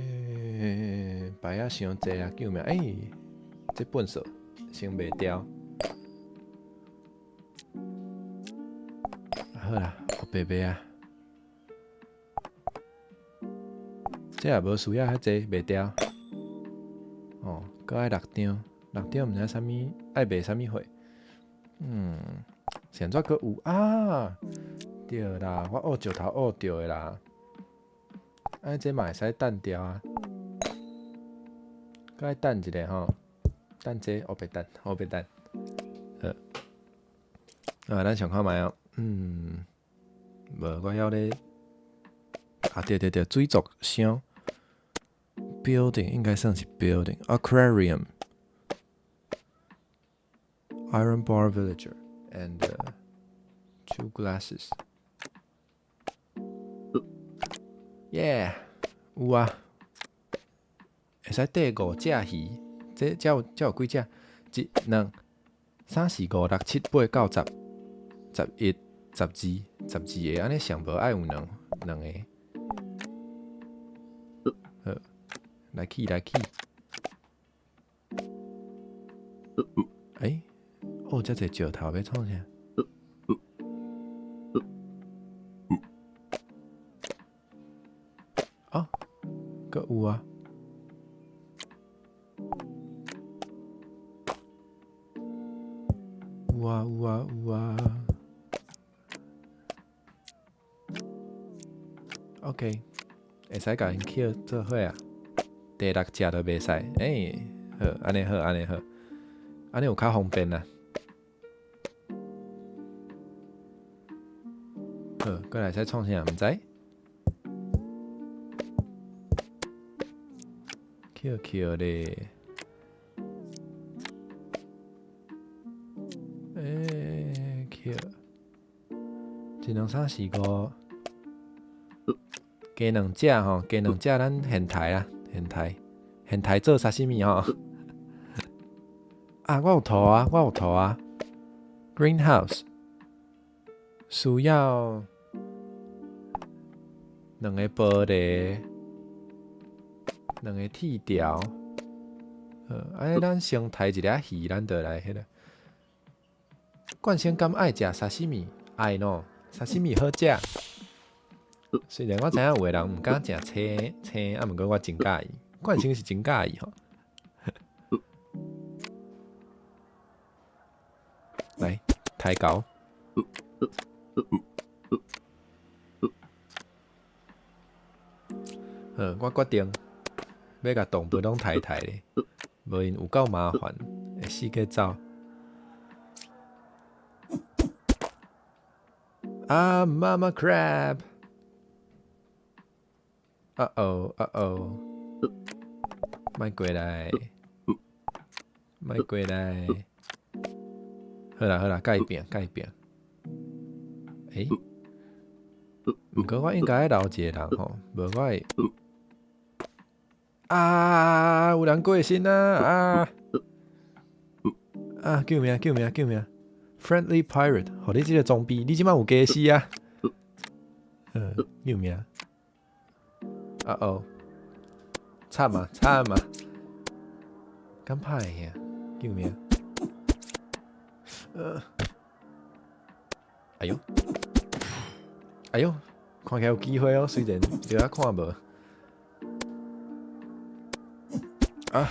白仔傷濟啊！救命！欸，這糞掃先賣掉。好啦，烏白賣啊。這也無需要遐濟賣掉。哦，閣愛六張，六張毋知啥物，愛賣啥物貨？嗯，是按怎閣有啊？對啦，我挖石頭挖著的啦。按呢這嘛會使等掉啊。閣愛等一下吼，等這烏白等，烏白等。好，啊，咱想看覓哦。嗯，無，我曉咧。啊，對對對，水族箱，building 應該算是 building，aquarium，iron bar villager and two glasses。Yeah，有啊，會使綴五隻魚，這這有這有幾隻？一、兩、三、四、五、六、七、八、九、十、十一、十二、十二个，按呢上無愛有兩兩个。好，來去來去。欸，哦，遮濟石頭欲創啥？啊，閣有啊！有啊有啊有啊！OK，會使共𪜶捡做伙啊！第六隻就袂使。欸，好，按呢好，按呢好，按呢有較方便啦。好，過來使創啥？毋知。捡捡咧。欸，捡。一兩三四五，加兩隻吼，加兩隻咱現刣啊，現刣，現刣做沙西米吼。啊，我有塗啊，我有塗啊。Greenhouse 需要兩个玻璃，兩个鐵條。好，按呢咱先刣一粒魚，咱就來彼个。冠生敢愛食沙西米？愛喏，沙西米好食。雖然我知影有的人毋敢食青青，啊，毋過我真佮意。冠生是真佮意吼。來，刣猴。好，我決定欲共動物攏刣刣咧，無𪜶有夠麻煩，會四界走。啊，媽媽 crab！Uh oh，uh oh，莫過來，莫過來。好啦好啦，共伊拚，共伊拚。欸？毋過我應該愛留一个人吼，無我會。啊！有人過身啊！啊！啊！救命！救命！救命！Friendly pirate，予你這个裝逼，你這擺有家私啊？嗯，救命！Uh oh，慘啊慘啊！敢歹呀？救命！哎喲，哎喲，看起來有機會哦，雖然著仔看無。啊！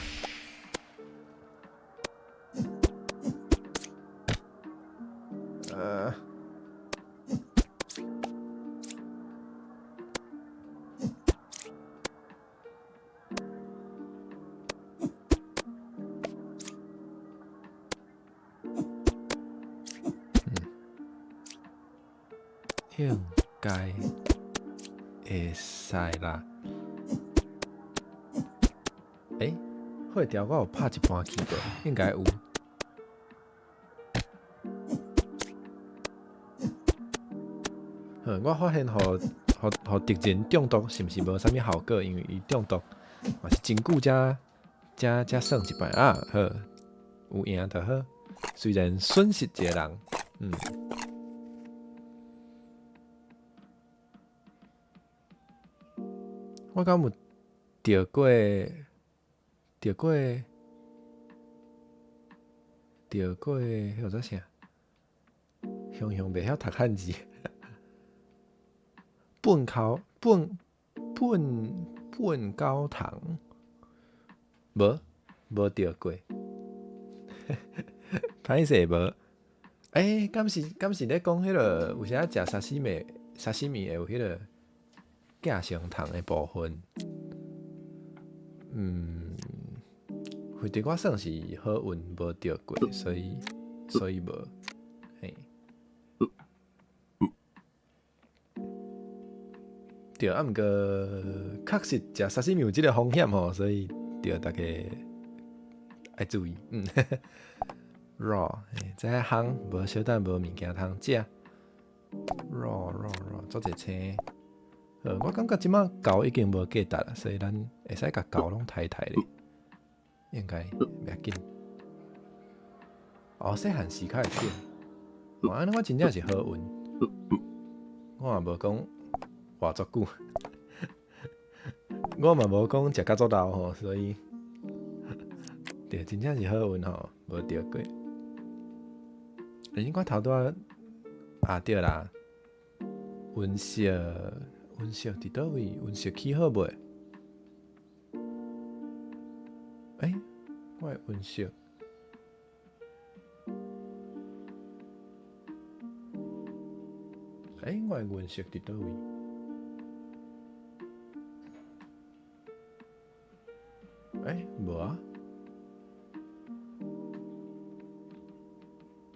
應該會使啦。欸，火條我有拍一半去無？應該有。好，我發現予予予敵人中毒是毋是無啥物效果？因為伊中毒嘛是真久才才才算一擺啊。好，有贏就好，雖然損失一个人，嗯。我敢有著過，著過，著過，彼叫做啥？雄雄袂曉讀漢字。笨口笨笨笨高糖，無無著過，歹勢無。欸，敢是敢是咧講彼个有時仔食沙西米，沙西米會有彼个寄生蟲的部分。嗯，反正我算是好運無著過，所以所以無嘿。對，啊，毋過確實食沙西米有這个風險吼，所以著逐家愛注意。嗯，raw，這烘無小等無物件通食。raw raw raw，足濟青。好，我感覺這擺猴已經無價值啦，所以咱會使共猴攏刣刣咧，應該袂要緊。哦，細漢時較會緊。哇，按呢我真正是好運，我也無講活足久，我嘛無講食甲足老吼，所以對，真正是好運吼，無著過。欸，我頭拄仔啊對啦，溫室溫室佇佗位？溫室起好未？欸，我的溫室。欸，我的溫室佇佗位？無啊？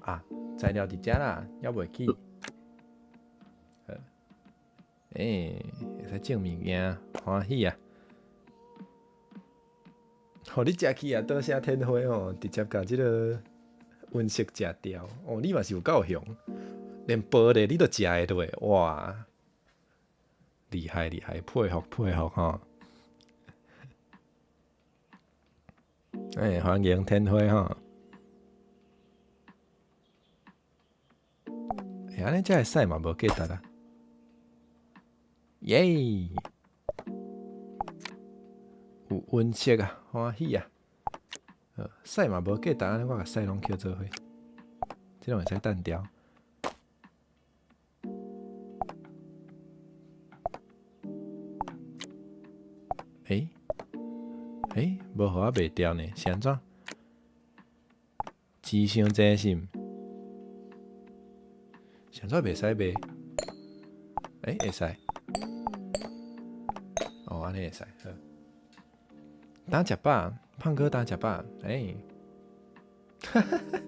啊，材料佇遮啦，猶未起。好，欸，會使種物件，歡喜啊！予你食去啊，多謝天花吼，直接共這个溫室食掉。哦，你嘛是有夠雄，連玻璃你都食會落，哇！厲害厲害，佩服佩服吼！欸，歡迎天花吼！欸，按呢才會使嘛，無價值啊！耶！有溫室啊，歡喜啊！屎嘛無價值，按呢我共屎攏抾做伙，這攏會使擲掉。欸欸，無予我賣掉呢，是按怎？錢傷濟是毋？是按怎袂使賣？欸，會使。哦，按呢會使，好。當食飽，胖哥當食飽，欸，哈哈哈，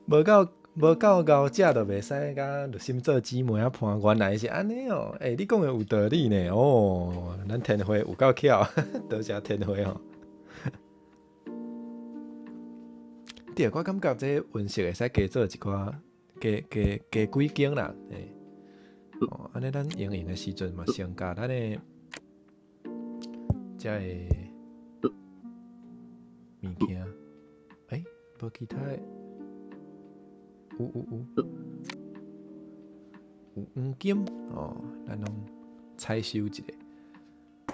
無夠𠢕食就袂使共律心做姊妹仔伴，原來是按呢哦。欸，你講的有道理呢，哦，咱天花有夠巧，多謝天花哦。對，我感覺這溫室會使加做一寡，加加加幾間啦，欸，哦，按呢咱營運的時陣嘛，先共咱的遮个物件，欸，無其他的。有有有，有黃金哦，咱攏採收一下。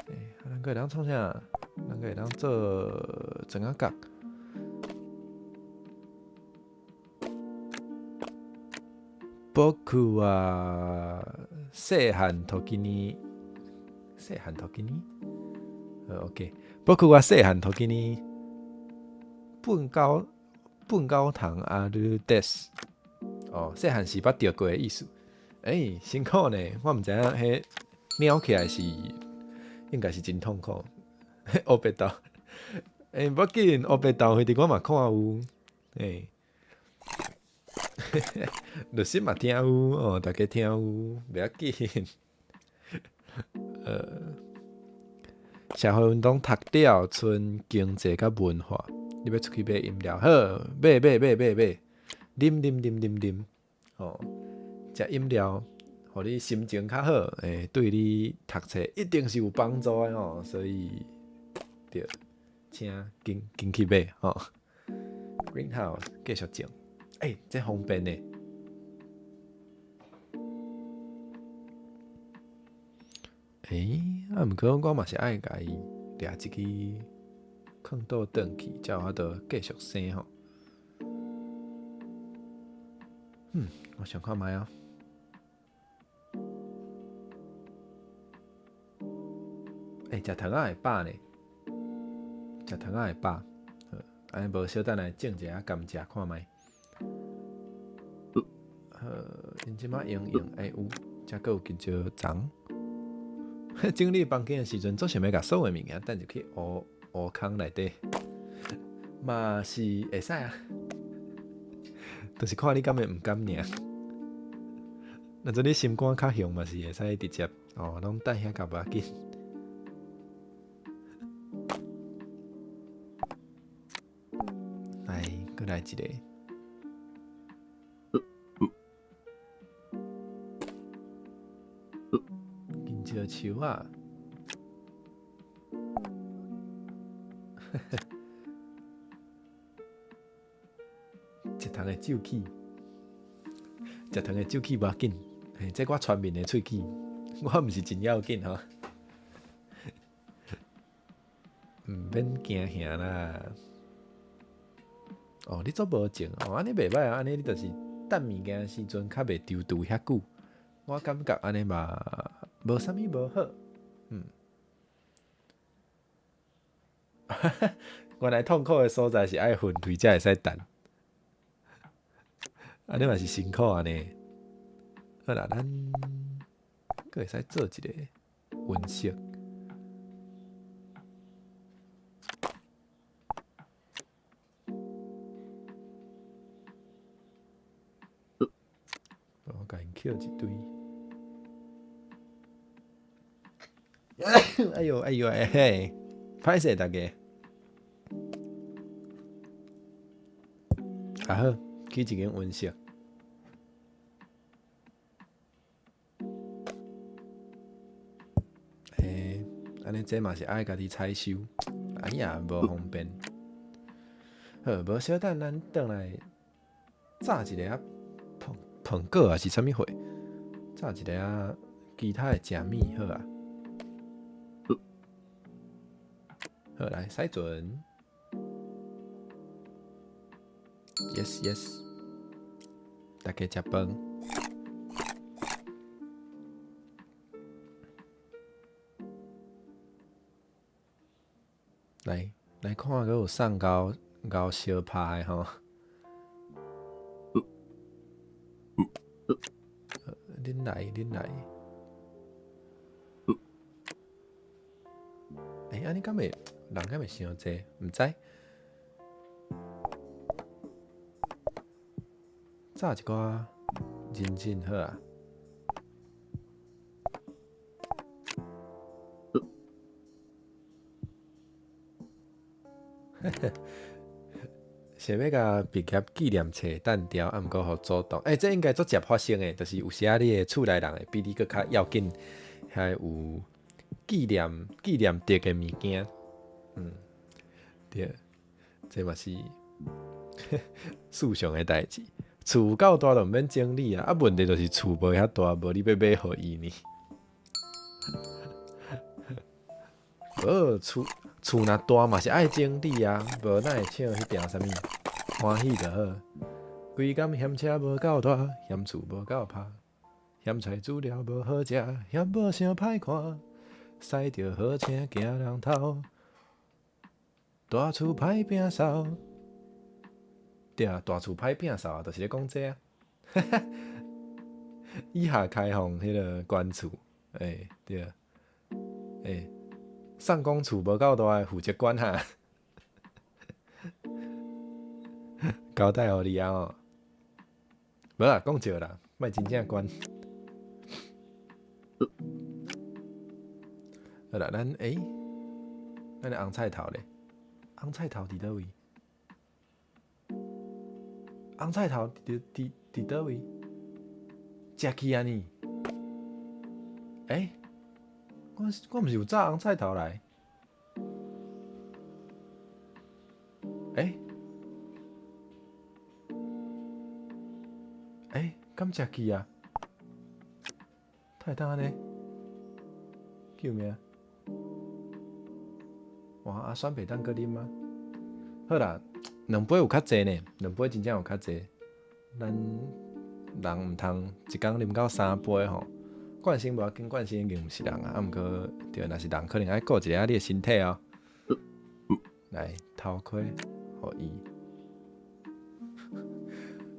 欸，啊，咱閣會當創啥？咱閣會當做庄仔角。僕は細漢時に，細漢時に，好 OK。僕は細漢時に，糞狗糞狗蟲あるです。哦，細漢時捌著過的意思。欸，辛苦呢，我毋知影彼貓起來是應該是真痛苦。烏白豆，欸，無要緊，烏白豆彼陣我嘛看有，欸，律師嘛聽有哦，大家聽有，袂要緊。社會運動讀了，賰經濟佮文化。你欲出去買飲料？好，買買買買買，啉啉啉啉啉，哦，食飲料，予你心情較好，欸，對你讀冊一定是有幫助的吼，所以，對，請緊緊去買吼。Greenhouse 繼續種，欸，這方便呢。欸，啊，毋過我嘛是愛共伊掠一支囥倒轉去，才有法度繼續生吼。嗯，我想看覓啊。欸，食糖仔會飽呢，食糖仔會飽。好，按呢無小等來種一下甘蔗看覓。好，𪜶這擺用用會有，遮閣有香蕉欉。整理房間的時陣，總想欲共所有物件擲入去烏烏空內底，嘛是會使啊。就是看你敢會毋敢爾。若真你心肝較雄，嘛是會使直接哦，攏擲遐較無要緊。來，閣來一个。香蕉樹仔，食糖會蛀齒，食糖會蛀齒無要緊，嘿，這我全面的喙齒，我毋是真要緊吼，毋免驚嚇啦。哦，你做無種哦，按呢袂䆀啊，按呢你就是等物件的時陣較袂躊躇遐久。我感覺按呢嘛無啥物無好，嗯。原來痛苦的所在是愛分類才會使等，按呢嘛是辛苦啊呢。好啦，咱閣會使做一个溫室。捡一堆。哎呦哎呦哎嘿，歹勢大家。啊好，去一間溫室。欸，按呢這嘛是愛家己採收，哎呀，無方便。好，無小等咱轉來炸一下仔蘋蘋果抑是啥物貨？炸一下仔其他的食物好啊。好，來使船。Yes。大家食飯。來來看，閣有送𠢕𠢕相拍的吼。恁來，恁來。欸，按呢敢會人敢會傷濟？毋知。炸一寡人參好啊。想欲共畢業紀念冊擲掉，啊，毋過予阻擋。欸，這應該足捷發生的，就是有時仔你的厝內人會比你閣較要緊，遐有紀念紀念著的物件。對，這嘛是世上的代誌。厝夠大就毋免整理啊，啊，問題就是厝無遐大，無你欲買予伊呢。無厝厝若大嘛是愛整理啊，無哪會唱彼條啥物歡喜就好。規工嫌車無夠大，嫌厝無夠拍，嫌菜煮了無好食，嫌某傷歹看，駛著好車驚人偷，大厝歹摒掃。對啊，大厝歹摒掃啊，就是咧講這啊。以下開放彼個關厝，欸，對啊，欸，送講厝無夠大的負責管哈，交代予你啊吼。無啦，講笑啦，莫真正管。好啦，咱欸，咱的紅菜頭咧？紅菜頭佇佗位？紅菜頭佇佇佇佗位？食去啊呢？欸，我我毋是有炸紅菜頭來？欸？欸，敢食去啊？哪會當按呢？救命！哇，啊，選袂當閣啉嗎？好啦，兩杯有較濟呢，兩杯真正有較濟。咱人毋通一工啉到三杯吼。慣性無要緊，慣性已經毋是人啊。啊，毋過對，若是人可能愛顧一下你的身體哦。來，頭盔予伊。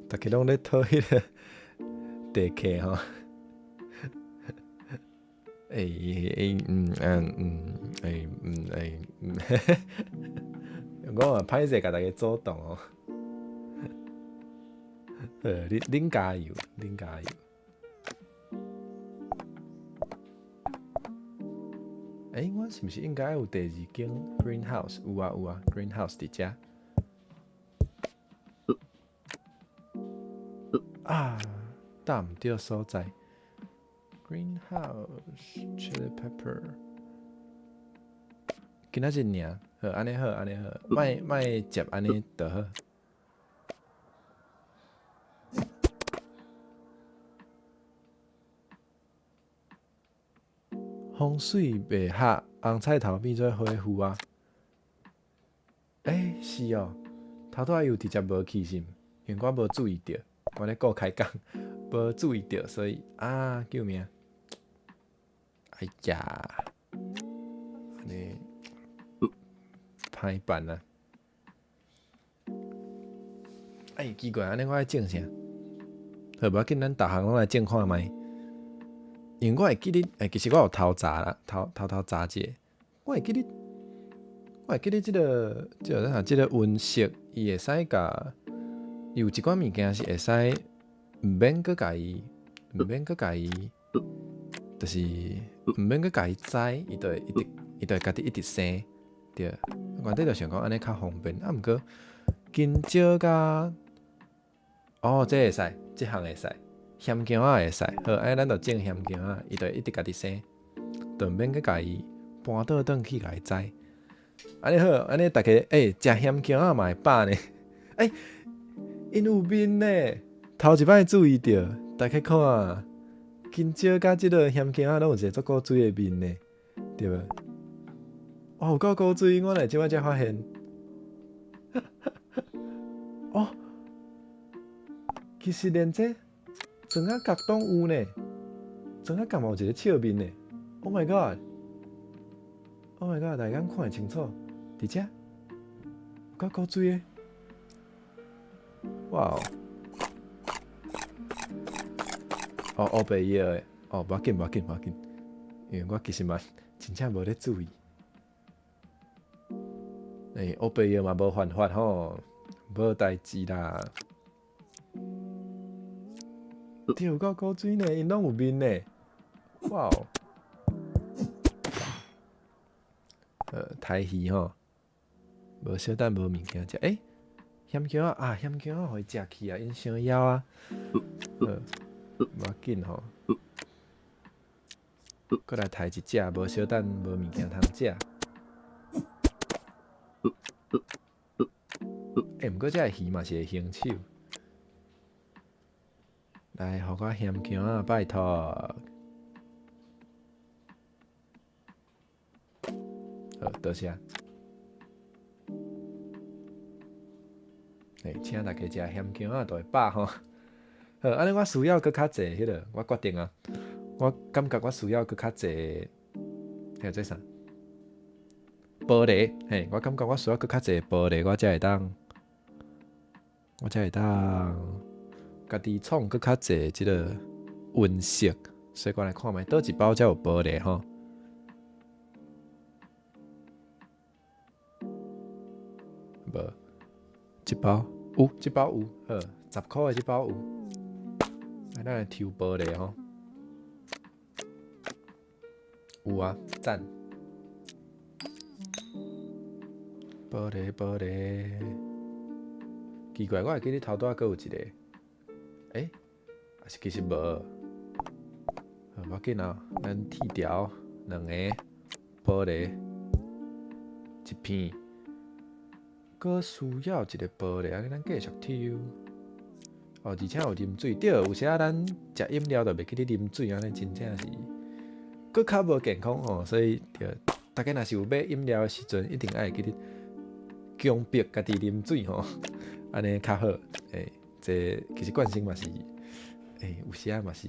逐家攏咧討彼個地客吼。欸欸嗯嗯嗯欸嗯欸嗯，我嘛歹勢共大家阻擋哦。好，恁恁加油，恁加油。欸，我是毋是應該有第二間 greenhouse？有啊有啊，greenhouse 佇遮。啊，搭毋著所在。Greenhouse chili pepper，今仔日爾，好，按呢好，按呢好，莫莫接按呢就好。風水袂合，紅菜頭變做花殕啊！欸，是哦，頭拄仔有直接無去是毋？因為我無注意著，我咧顧開講，無注意著，所以啊，救命！哎呀，按呢歹辦啊！哎，奇怪，按呢我愛種啥？好，無要緊，咱逐項攏來種看覓。因為我會記得，欸，其實我有偷查啦，偷偷偷查者。我會記得，我會記得這個，這個啥？這個溫室，伊會使共，伊有一寡物件是會使毋免閣共伊毋免閣共伊，就是毋免閣共伊栽，伊就會一直，伊就會家己一直生，對。原底就想講按呢較方便，啊，毋過香蕉佮，哦，這會使，這項會使，薟薑仔會使，好，按呢咱就種薟薑仔，伊就會一直家己生，就毋免閣共伊搬倒轉去共伊栽。按呢好，按呢逐家欸，食薟薑仔嘛會飽呢。欸，𪜶有面呢，頭一擺注意著，大家看，香蕉佮這个薟薑仔攏有一個足古錐的面呢，對無？哦，有夠古錐，我來這擺才發現。哦，其實連這庄仔角攏有呢，庄仔角嘛有一個笑面呢。Oh my god！Oh my god！大家敢看會清楚？佇遮，有夠古錐的。哇哦！哦，烏白藥的，哦，無要緊，無要緊，無要緊，因為我其實嘛真正無咧注意。欸，烏白藥嘛無犯法吼，無代誌啦。對，有夠古錐呢，𪜶攏有面呢。哇哦！刣魚吼，無小等無物件食。欸，薟薑仔啊，薟薑仔予伊食去啊，𪜶傷枵啊。好，無要緊吼。閣來刣一隻，無小等無物件通食。欸，毋過這个魚嘛是會還手。來，予我薟薑仔，拜託。好，多謝。欸，請大家食薟薑仔，就會飽吼。好，按呢我需要閣較濟彼个，我決定啊，我感覺我需要閣較濟，彼個做啥？玻璃，嘿，我感覺我需要閣較濟玻璃，我才會當家己創閣較濟這个溫室。所以我來看覓，佗一包才有玻璃吼？無，這包有，這包有，好，10箍的這包有。來，咱來抽玻璃吼。有啊，讚。玻璃玻璃，奇怪，我會記得頭拄仔閣有一個，欸，抑是其實無？好，無要緊啊，咱鐵條兩个玻璃一片，閣需要一个玻璃，按呢咱繼續抽。哦，而且有啉水，對，有時仔咱食飲料就袂記得啉水，按呢真正是閣較無健康吼，所以對，大家若是有買飲料的時陣，一定愛會記得強迫家己啉水吼，按呢較好。欸，這其實慣性嘛是，欸，有時仔嘛是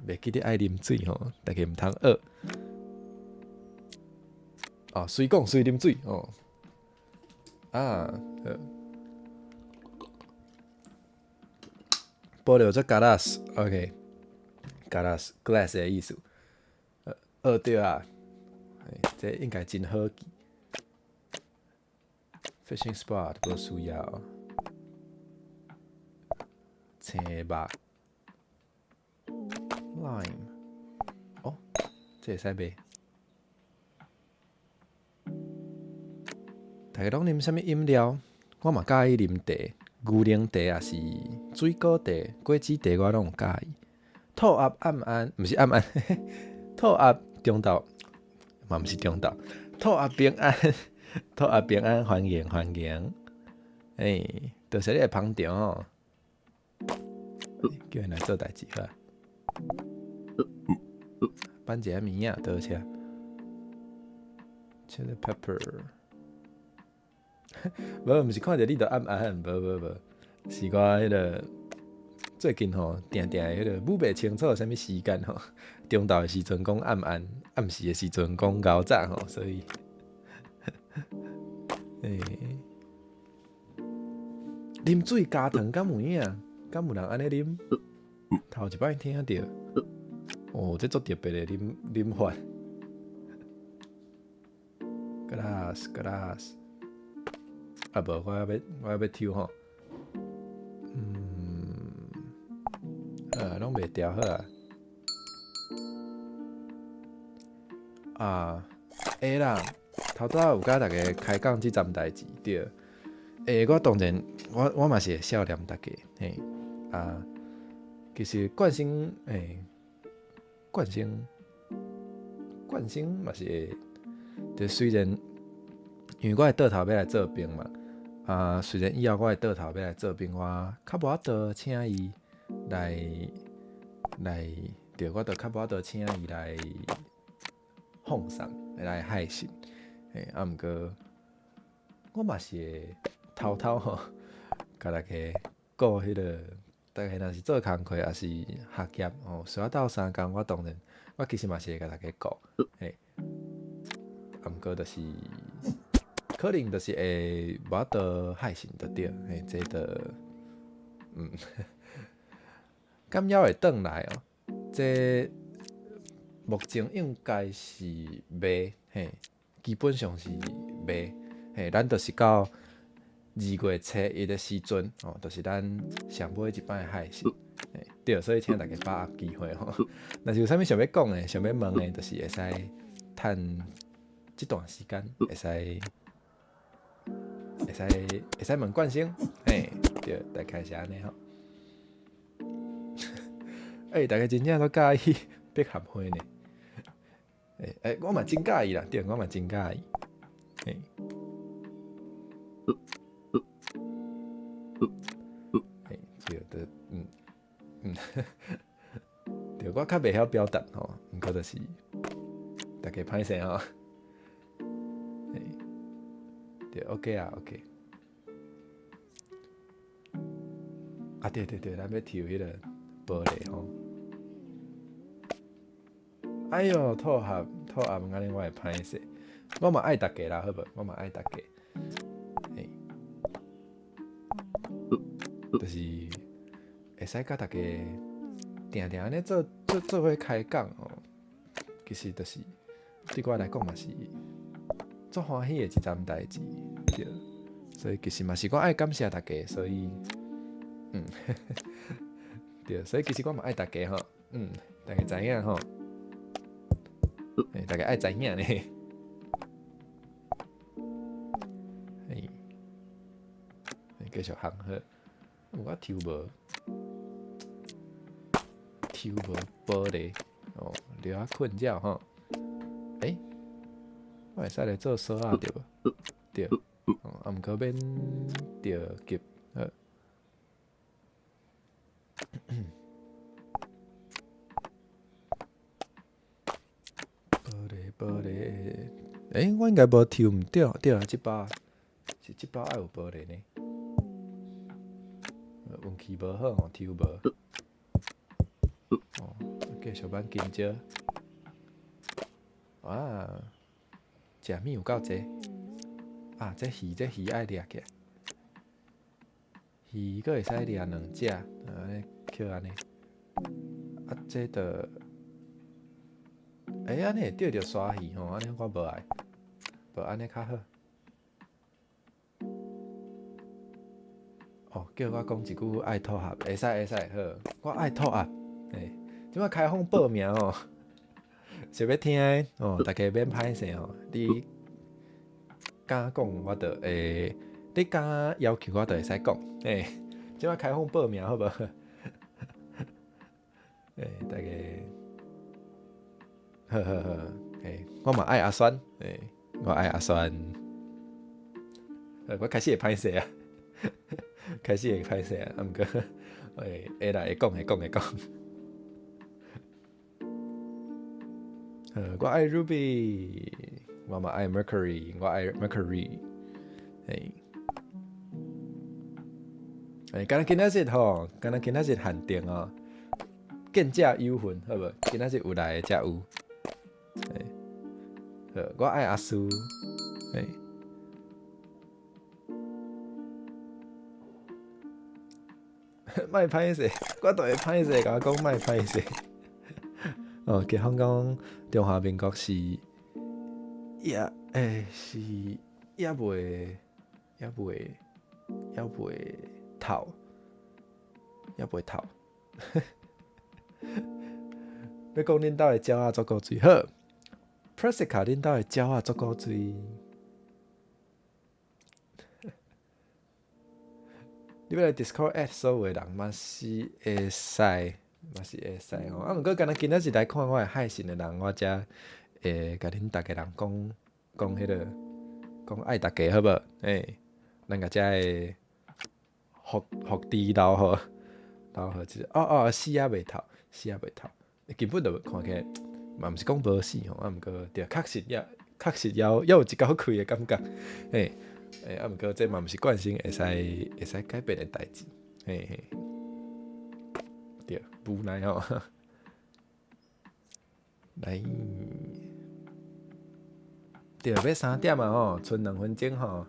袂記得愛啉水吼，大家毋通學。哦，隨講隨啉水吼。啊，好。保留做 glass，OK，glass，glass 的意思。學著啊，這應該真好記。Fishing spot 無需要。青肉。Lime。哦，這會使賣。大家攏啉啥物飲料？我嘛佮意啉茶，牛奶茶抑是水果茶、果子茶，我攏有佮意。兔鴨暗暗，毋是暗暗，兔鴨中晝嘛毋是中晝，兔鴨平安，兔鴨平安，歡迎歡迎。欸，多謝你的捧場哦。叫𪜶來做代誌好啊。番茄物仔，多謝。Chili pepper。無，毋是看著你就暗暗，無無無，是我彼个最近吼，定定彼个舞袂清楚啥物時間吼，中晝的時陣講暗暗，暗時的時陣講𠢕早吼，所以，欸，啉水加糖敢有影？敢有人按呢啉？頭一擺聽著，哦，這足特別的啉啉法。Glass glass，啊無，我猶欲抽吼。嗯，攏袂掉好啊。啊，會啦，頭拄仔有佮大家開講這層代誌，對。欸，我當然，我嘛是會笑念大家，嘿，啊，其實冠星，欸，冠星，冠星嘛是會，就雖然因為我的桌頭欲來做兵嘛，啊，雖然以後我的桌頭欲來做兵，我較無法度請伊來，對，我就較無法度請伊來奉送，來害信，嘿，啊，毋過我嘛是會偷偷吼，共大家顧彼個，大家若是做工課，抑是學業吼，需要鬥相共，我當然，我其實嘛是會共大家顧，嘿，啊，毋過就是可能就是會無法度害信就對，嘿，這就，敢猶會轉來哦？這目前應該是袂，嘿，基本上是袂，嘿，咱就是到2月初1的時陣，哦，就是咱上尾一擺的害信，嘿，對，所以請大家把握機會吼。若是有啥物想欲講的、想欲問的，就是會使趁這段時間，會使問冠星，嘿，對，大概是按呢吼。欸，大家真正都佮意百合花呢？欸欸，我嘛真佮意啦，對，我嘛真佮意，嘿。嘿，對的，對，我較袂曉表達吼，毋過就是大家歹勢吼。嘿，對，OK 啊，OK。啊，對對對，咱欲抽彼個玻璃吼。哎喲，吐合吐合，按呢我會歹勢。我嘛愛大家啦，好無？我嘛愛大家。嘿，就是會使佮大家定定按呢做做做伙開講吼，其實就是對我來講嘛是足歡喜的一樁代誌，對。所以其實嘛是我愛感謝大家，所以，對，所以其實我嘛愛大家吼，大家知影吼，欸，大家愛知影呢。嘿，繼續行好，我抽無，抽無玻璃哦，留下困擾吼。欸，我會使來做鎖仔對無？對，哦，啊，毋過免著急，好。玻璃玻璃，欸，我應該無抽毋著，對啊，這包是這包愛有玻璃呢。運氣無好吼，抽無。哦，繼續挽金蕉。哇，食物有夠濟。啊，這魚這魚愛掠起來。魚閣會使掠兩隻，按呢抾按呢。啊，這就，欸，按呢會釣著鯊魚吼，按呢我無愛，無按呢較好。哦，叫我講一句愛吐合，會使會使，好，我愛吐合。欸，這擺開放報名哦，想欲聽的哦，大家免歹勢哦，你敢講我就會，你敢要求我就會使講。欸，這擺開放報名好無？欸，大家，好好好，欸，我嘛愛阿酸，欸，我愛阿酸。我開始會歹勢啊，開始會歹勢啊，啊，毋過，會會啦，會講會講會講。我愛 Ruby，我嘛愛 Mercury，我愛 Mercury。嘿，欸，敢若今仔日吼，敢若今仔日限定哦，見者有份，好無？今仔日有來的才有。欸，好，我愛阿蘇。欸，莫歹勢，我都會歹勢，共我講莫歹勢。哦，解放講中華民國是也欸是猶未猶未猶未透，猶未透。欲講恁兜的鳥仔足夠水，好， Presica 恁兜的鳥仔足古錐。你欲來 Discord add 所有的人嘛是會使，嘛是會使吼。啊，毋過敢若今仔日來看我的海信的人，我才會共恁逐家人講講彼个，講愛逐家好無？欸，咱共遮的福福祉留予留予一个，哦哦，死也袂透，死也袂透，根本就看起來嘛毋是講無死吼，啊毋過對，確實也確實猶猶有一口氣的感覺，欸。欸，啊，毋過這嘛毋是慣性會使會使改變的代誌，嘿嘿，對，無奈吼。來，對，欲3點啊吼，賰2分鐘吼，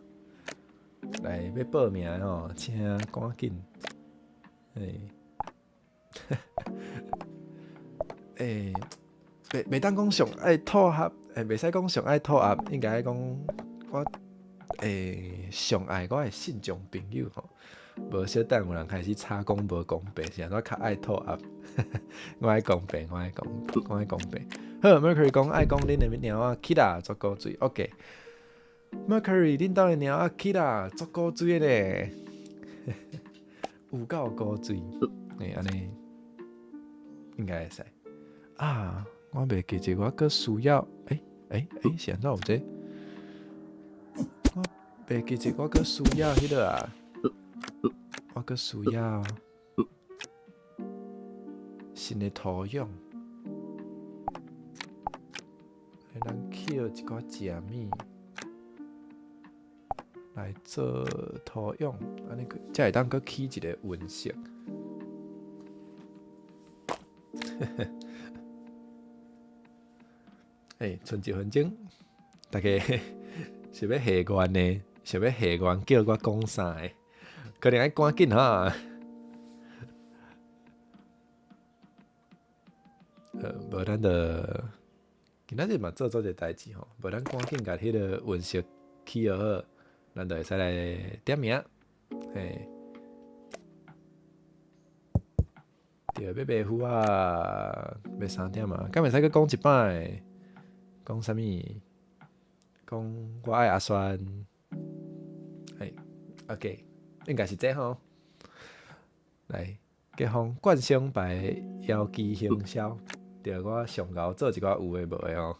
來欲報名的吼，請趕緊，欸，欸，袂袂當講上愛吐合，欸，袂使講上愛吐合，應該講我。欸，上愛我的信眾朋友吼，無小等有人開始吵講無公平，是按怎較愛吐鴨？我愛公平，我愛公，我愛公平。好，Mercury 講愛講恁的貓仔 Kira 足古錐，OK。Mercury，恁兜的貓仔 Kira 足古錐的咧，有夠古錐，欸，按呢應該會使。啊，我袂記得我閣需要，欸欸欸，是按怎有這個？我袂記得我閣需要彼个啊，我閣需要新的土壤，咱抾一寡食物來做土壤，按呢才會當閣起一个溫室。欸，賰一分鐘，大家是欲下願呢？是欲下願叫我講啥的？可能愛趕緊哈。無咱就今仔日嘛做做一个代誌吼，無咱趕緊共彼个溫室起予好，咱就會使來點名。嘿，對，欲賣芋仔，欲3點啊，敢袂使閣講一擺？講啥物？講我愛阿萱。嘿，OK，應該是這吼。來，結婚冠生牌搖機行銷，對，我上𠢕做一寡有的無的吼。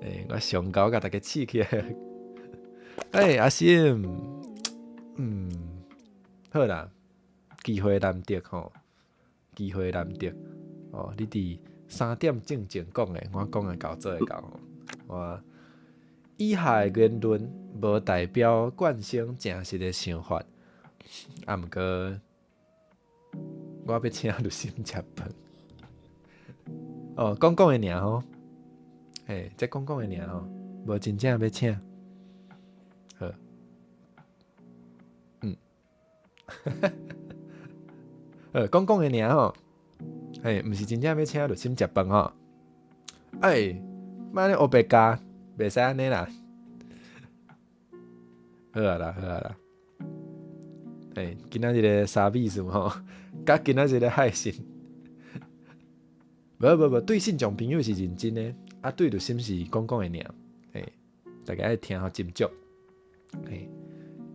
欸，我上𠢕共大家試起來。欸，阿心，嗯，好啦，機會難得吼，機會難得哦。你佇3點正前講的，我講會到做會到吼。我以下的言論無代表冠生誠實的想法，啊，毋過我欲請律師食飯。哦，講講的爾吼，嘿，這講講的爾吼，無真正欲請。好，嗯，好，講講的爾吼，嘿，毋是真正欲請律師食飯吼。欸，莫按呢烏白教，袂使按呢啦。好啊啦，好啊啦。欸，今仔日的沙美事吼，佮今仔日的海信，無無無，對信眾朋友是認真的，啊，對律師是講講的爾。嘿，大家愛聽予斟酌。嘿，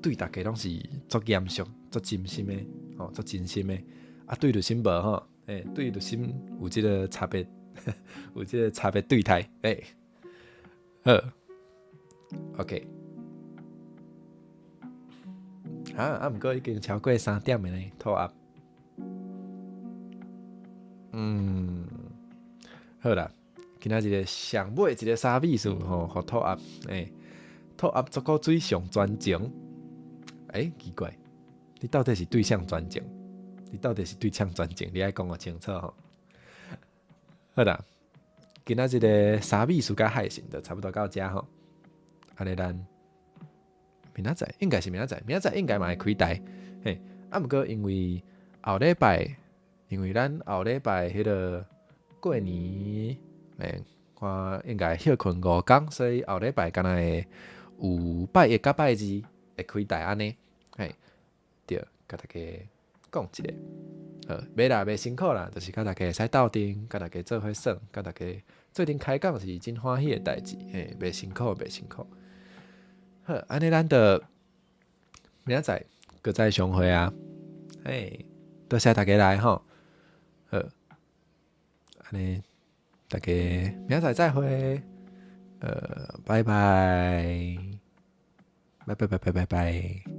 對逐家攏是足嚴肅、足真心的，吼，足真心的。啊，對律師無吼，欸，對律師有這个差別，有這个差別對待。欸，好，OK。啊啊！毋過已經超過3點了呢，吐鴨。嗯，好啦，今仔日個上尾一個沙美事吼，予吐鴨，欸，吐鴨足古錐上專情。欸，奇怪，你到底是對誰專情？你到底是對誰專情？你愛講予清楚吼。好啦，今仔日個沙美事佮海神就差不多到遮吼。按呢咱明仔載應該是明仔載，明仔載應該嘛會開台。嘿，啊，毋過因為後禮拜，因為咱後禮拜彼个過年，欸，我應該歇睏5工，所以後禮拜敢若會有拜一佮拜二會開台按呢。嘿，對，共大家講一下。好，袂啦，袂辛苦啦，就是共大家會使鬥陣，共大家做伙耍，共大家做陣開講是真歡喜的代誌，嘿，袂辛苦，袂辛苦。好，按呢咱就明仔載閣再相會啊！嘿，多謝大家來吼。好，按呢大家明仔載再會。拜拜，拜拜拜拜拜拜。